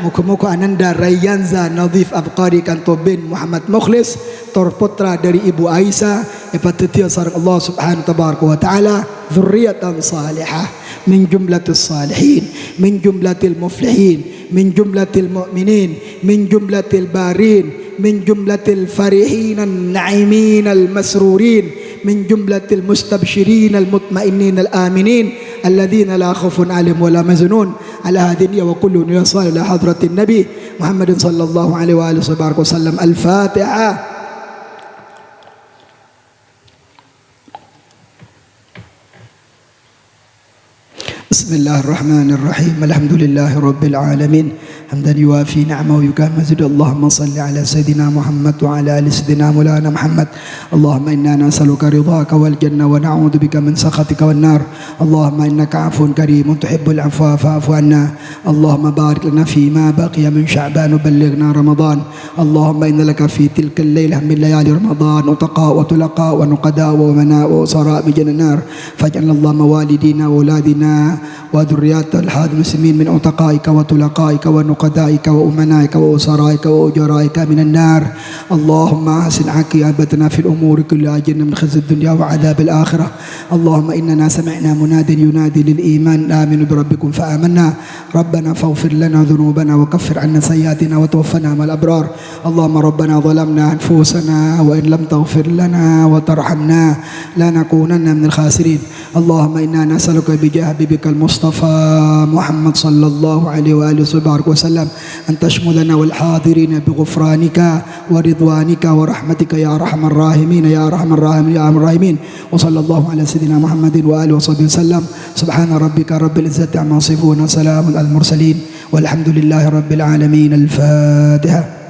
Moghâ-moghâ ananda Rayyanza Nadhif Abqari kanto bin Muhammad Mukhlis, tor pottra dâri Ibu Aisyah, èpadhâddhiyâ sareng Allah Subhanahu wa Ta'ala, dzurriyatan salihah, min jumlatis salihin, min jumlatil muflihin, min jumlatil mu'minin, min jumlatil barin, min jumlatil farihinan na'iminal masrurin, min jumlatil mustabsyirinal mutmainninal aminin, alladzina la khaufun 'alaihim wa la yahzanun. Ala hadhihi wa kullu niyya salih ila hadratin Nabi Muhammadin sallallahu alaihi wa alihi wa sahbihi wa sallam. Al-Fatihah. بسم الله الرحمن الرحيم. الحمد لله رب العالمين. حمدا يوافي نعمه ويكافئ مزيده. اللهم صل على سيدنا محمد وعلى آل سيدنا مولانا محمد. اللهم إنا نسألك رضاك والجنة ونعوذ بك من سخطك والنار. اللهم إنك عفو كريم تحب العفو فاعف عنا. اللهم بارك لنا فيما بقي من شعبان وبلغنا رمضان. اللهم إن لك في تلك الليلة من ليالي رمضان عتقاء وطلقاء ونقداء وأمناء وأسراء من جنان النار. فاجعل اللهم والدينا وأولادنا وذريات الحاضر المسلمين من عتقائك وطلقائك ونقدائك وأمنائك وأسرائك وأجرائك من النار. اللهم أحسن عاقبتنا في الأمور كلها، أجرنا من خزي الدنيا وعذاب الآخرة. اللهم إننا سمعنا مناديا ينادي للإيمان: آمنوا بربكم فآمنا. ربنا فاغفر لنا ذنوبنا وكفر عنا سيئاتنا وتوفنا مع الأبرار. اللهم ربنا ظلمنا أنفسنا وإن لم تغفر لنا وترحمنا لنكونن من الخاسرين. اللهم إنا نسألك بجاه حبيبك المصطفى محمد صلى الله عليه وآله وصحبه وبارك وسلم أن تشملنا والحاضرين بغفرانك ورضوانك ورحمتك يا أرحم الراحمين، يا أرحم الراحمين، يا أرحم الراحمين. وصلى الله على سيدنا محمد وآله وصحبه وسلم. سبحان ربك رب العزة عما يصفون، وسلام على المرسلين، والحمد لله رب العالمين. الفاتحة.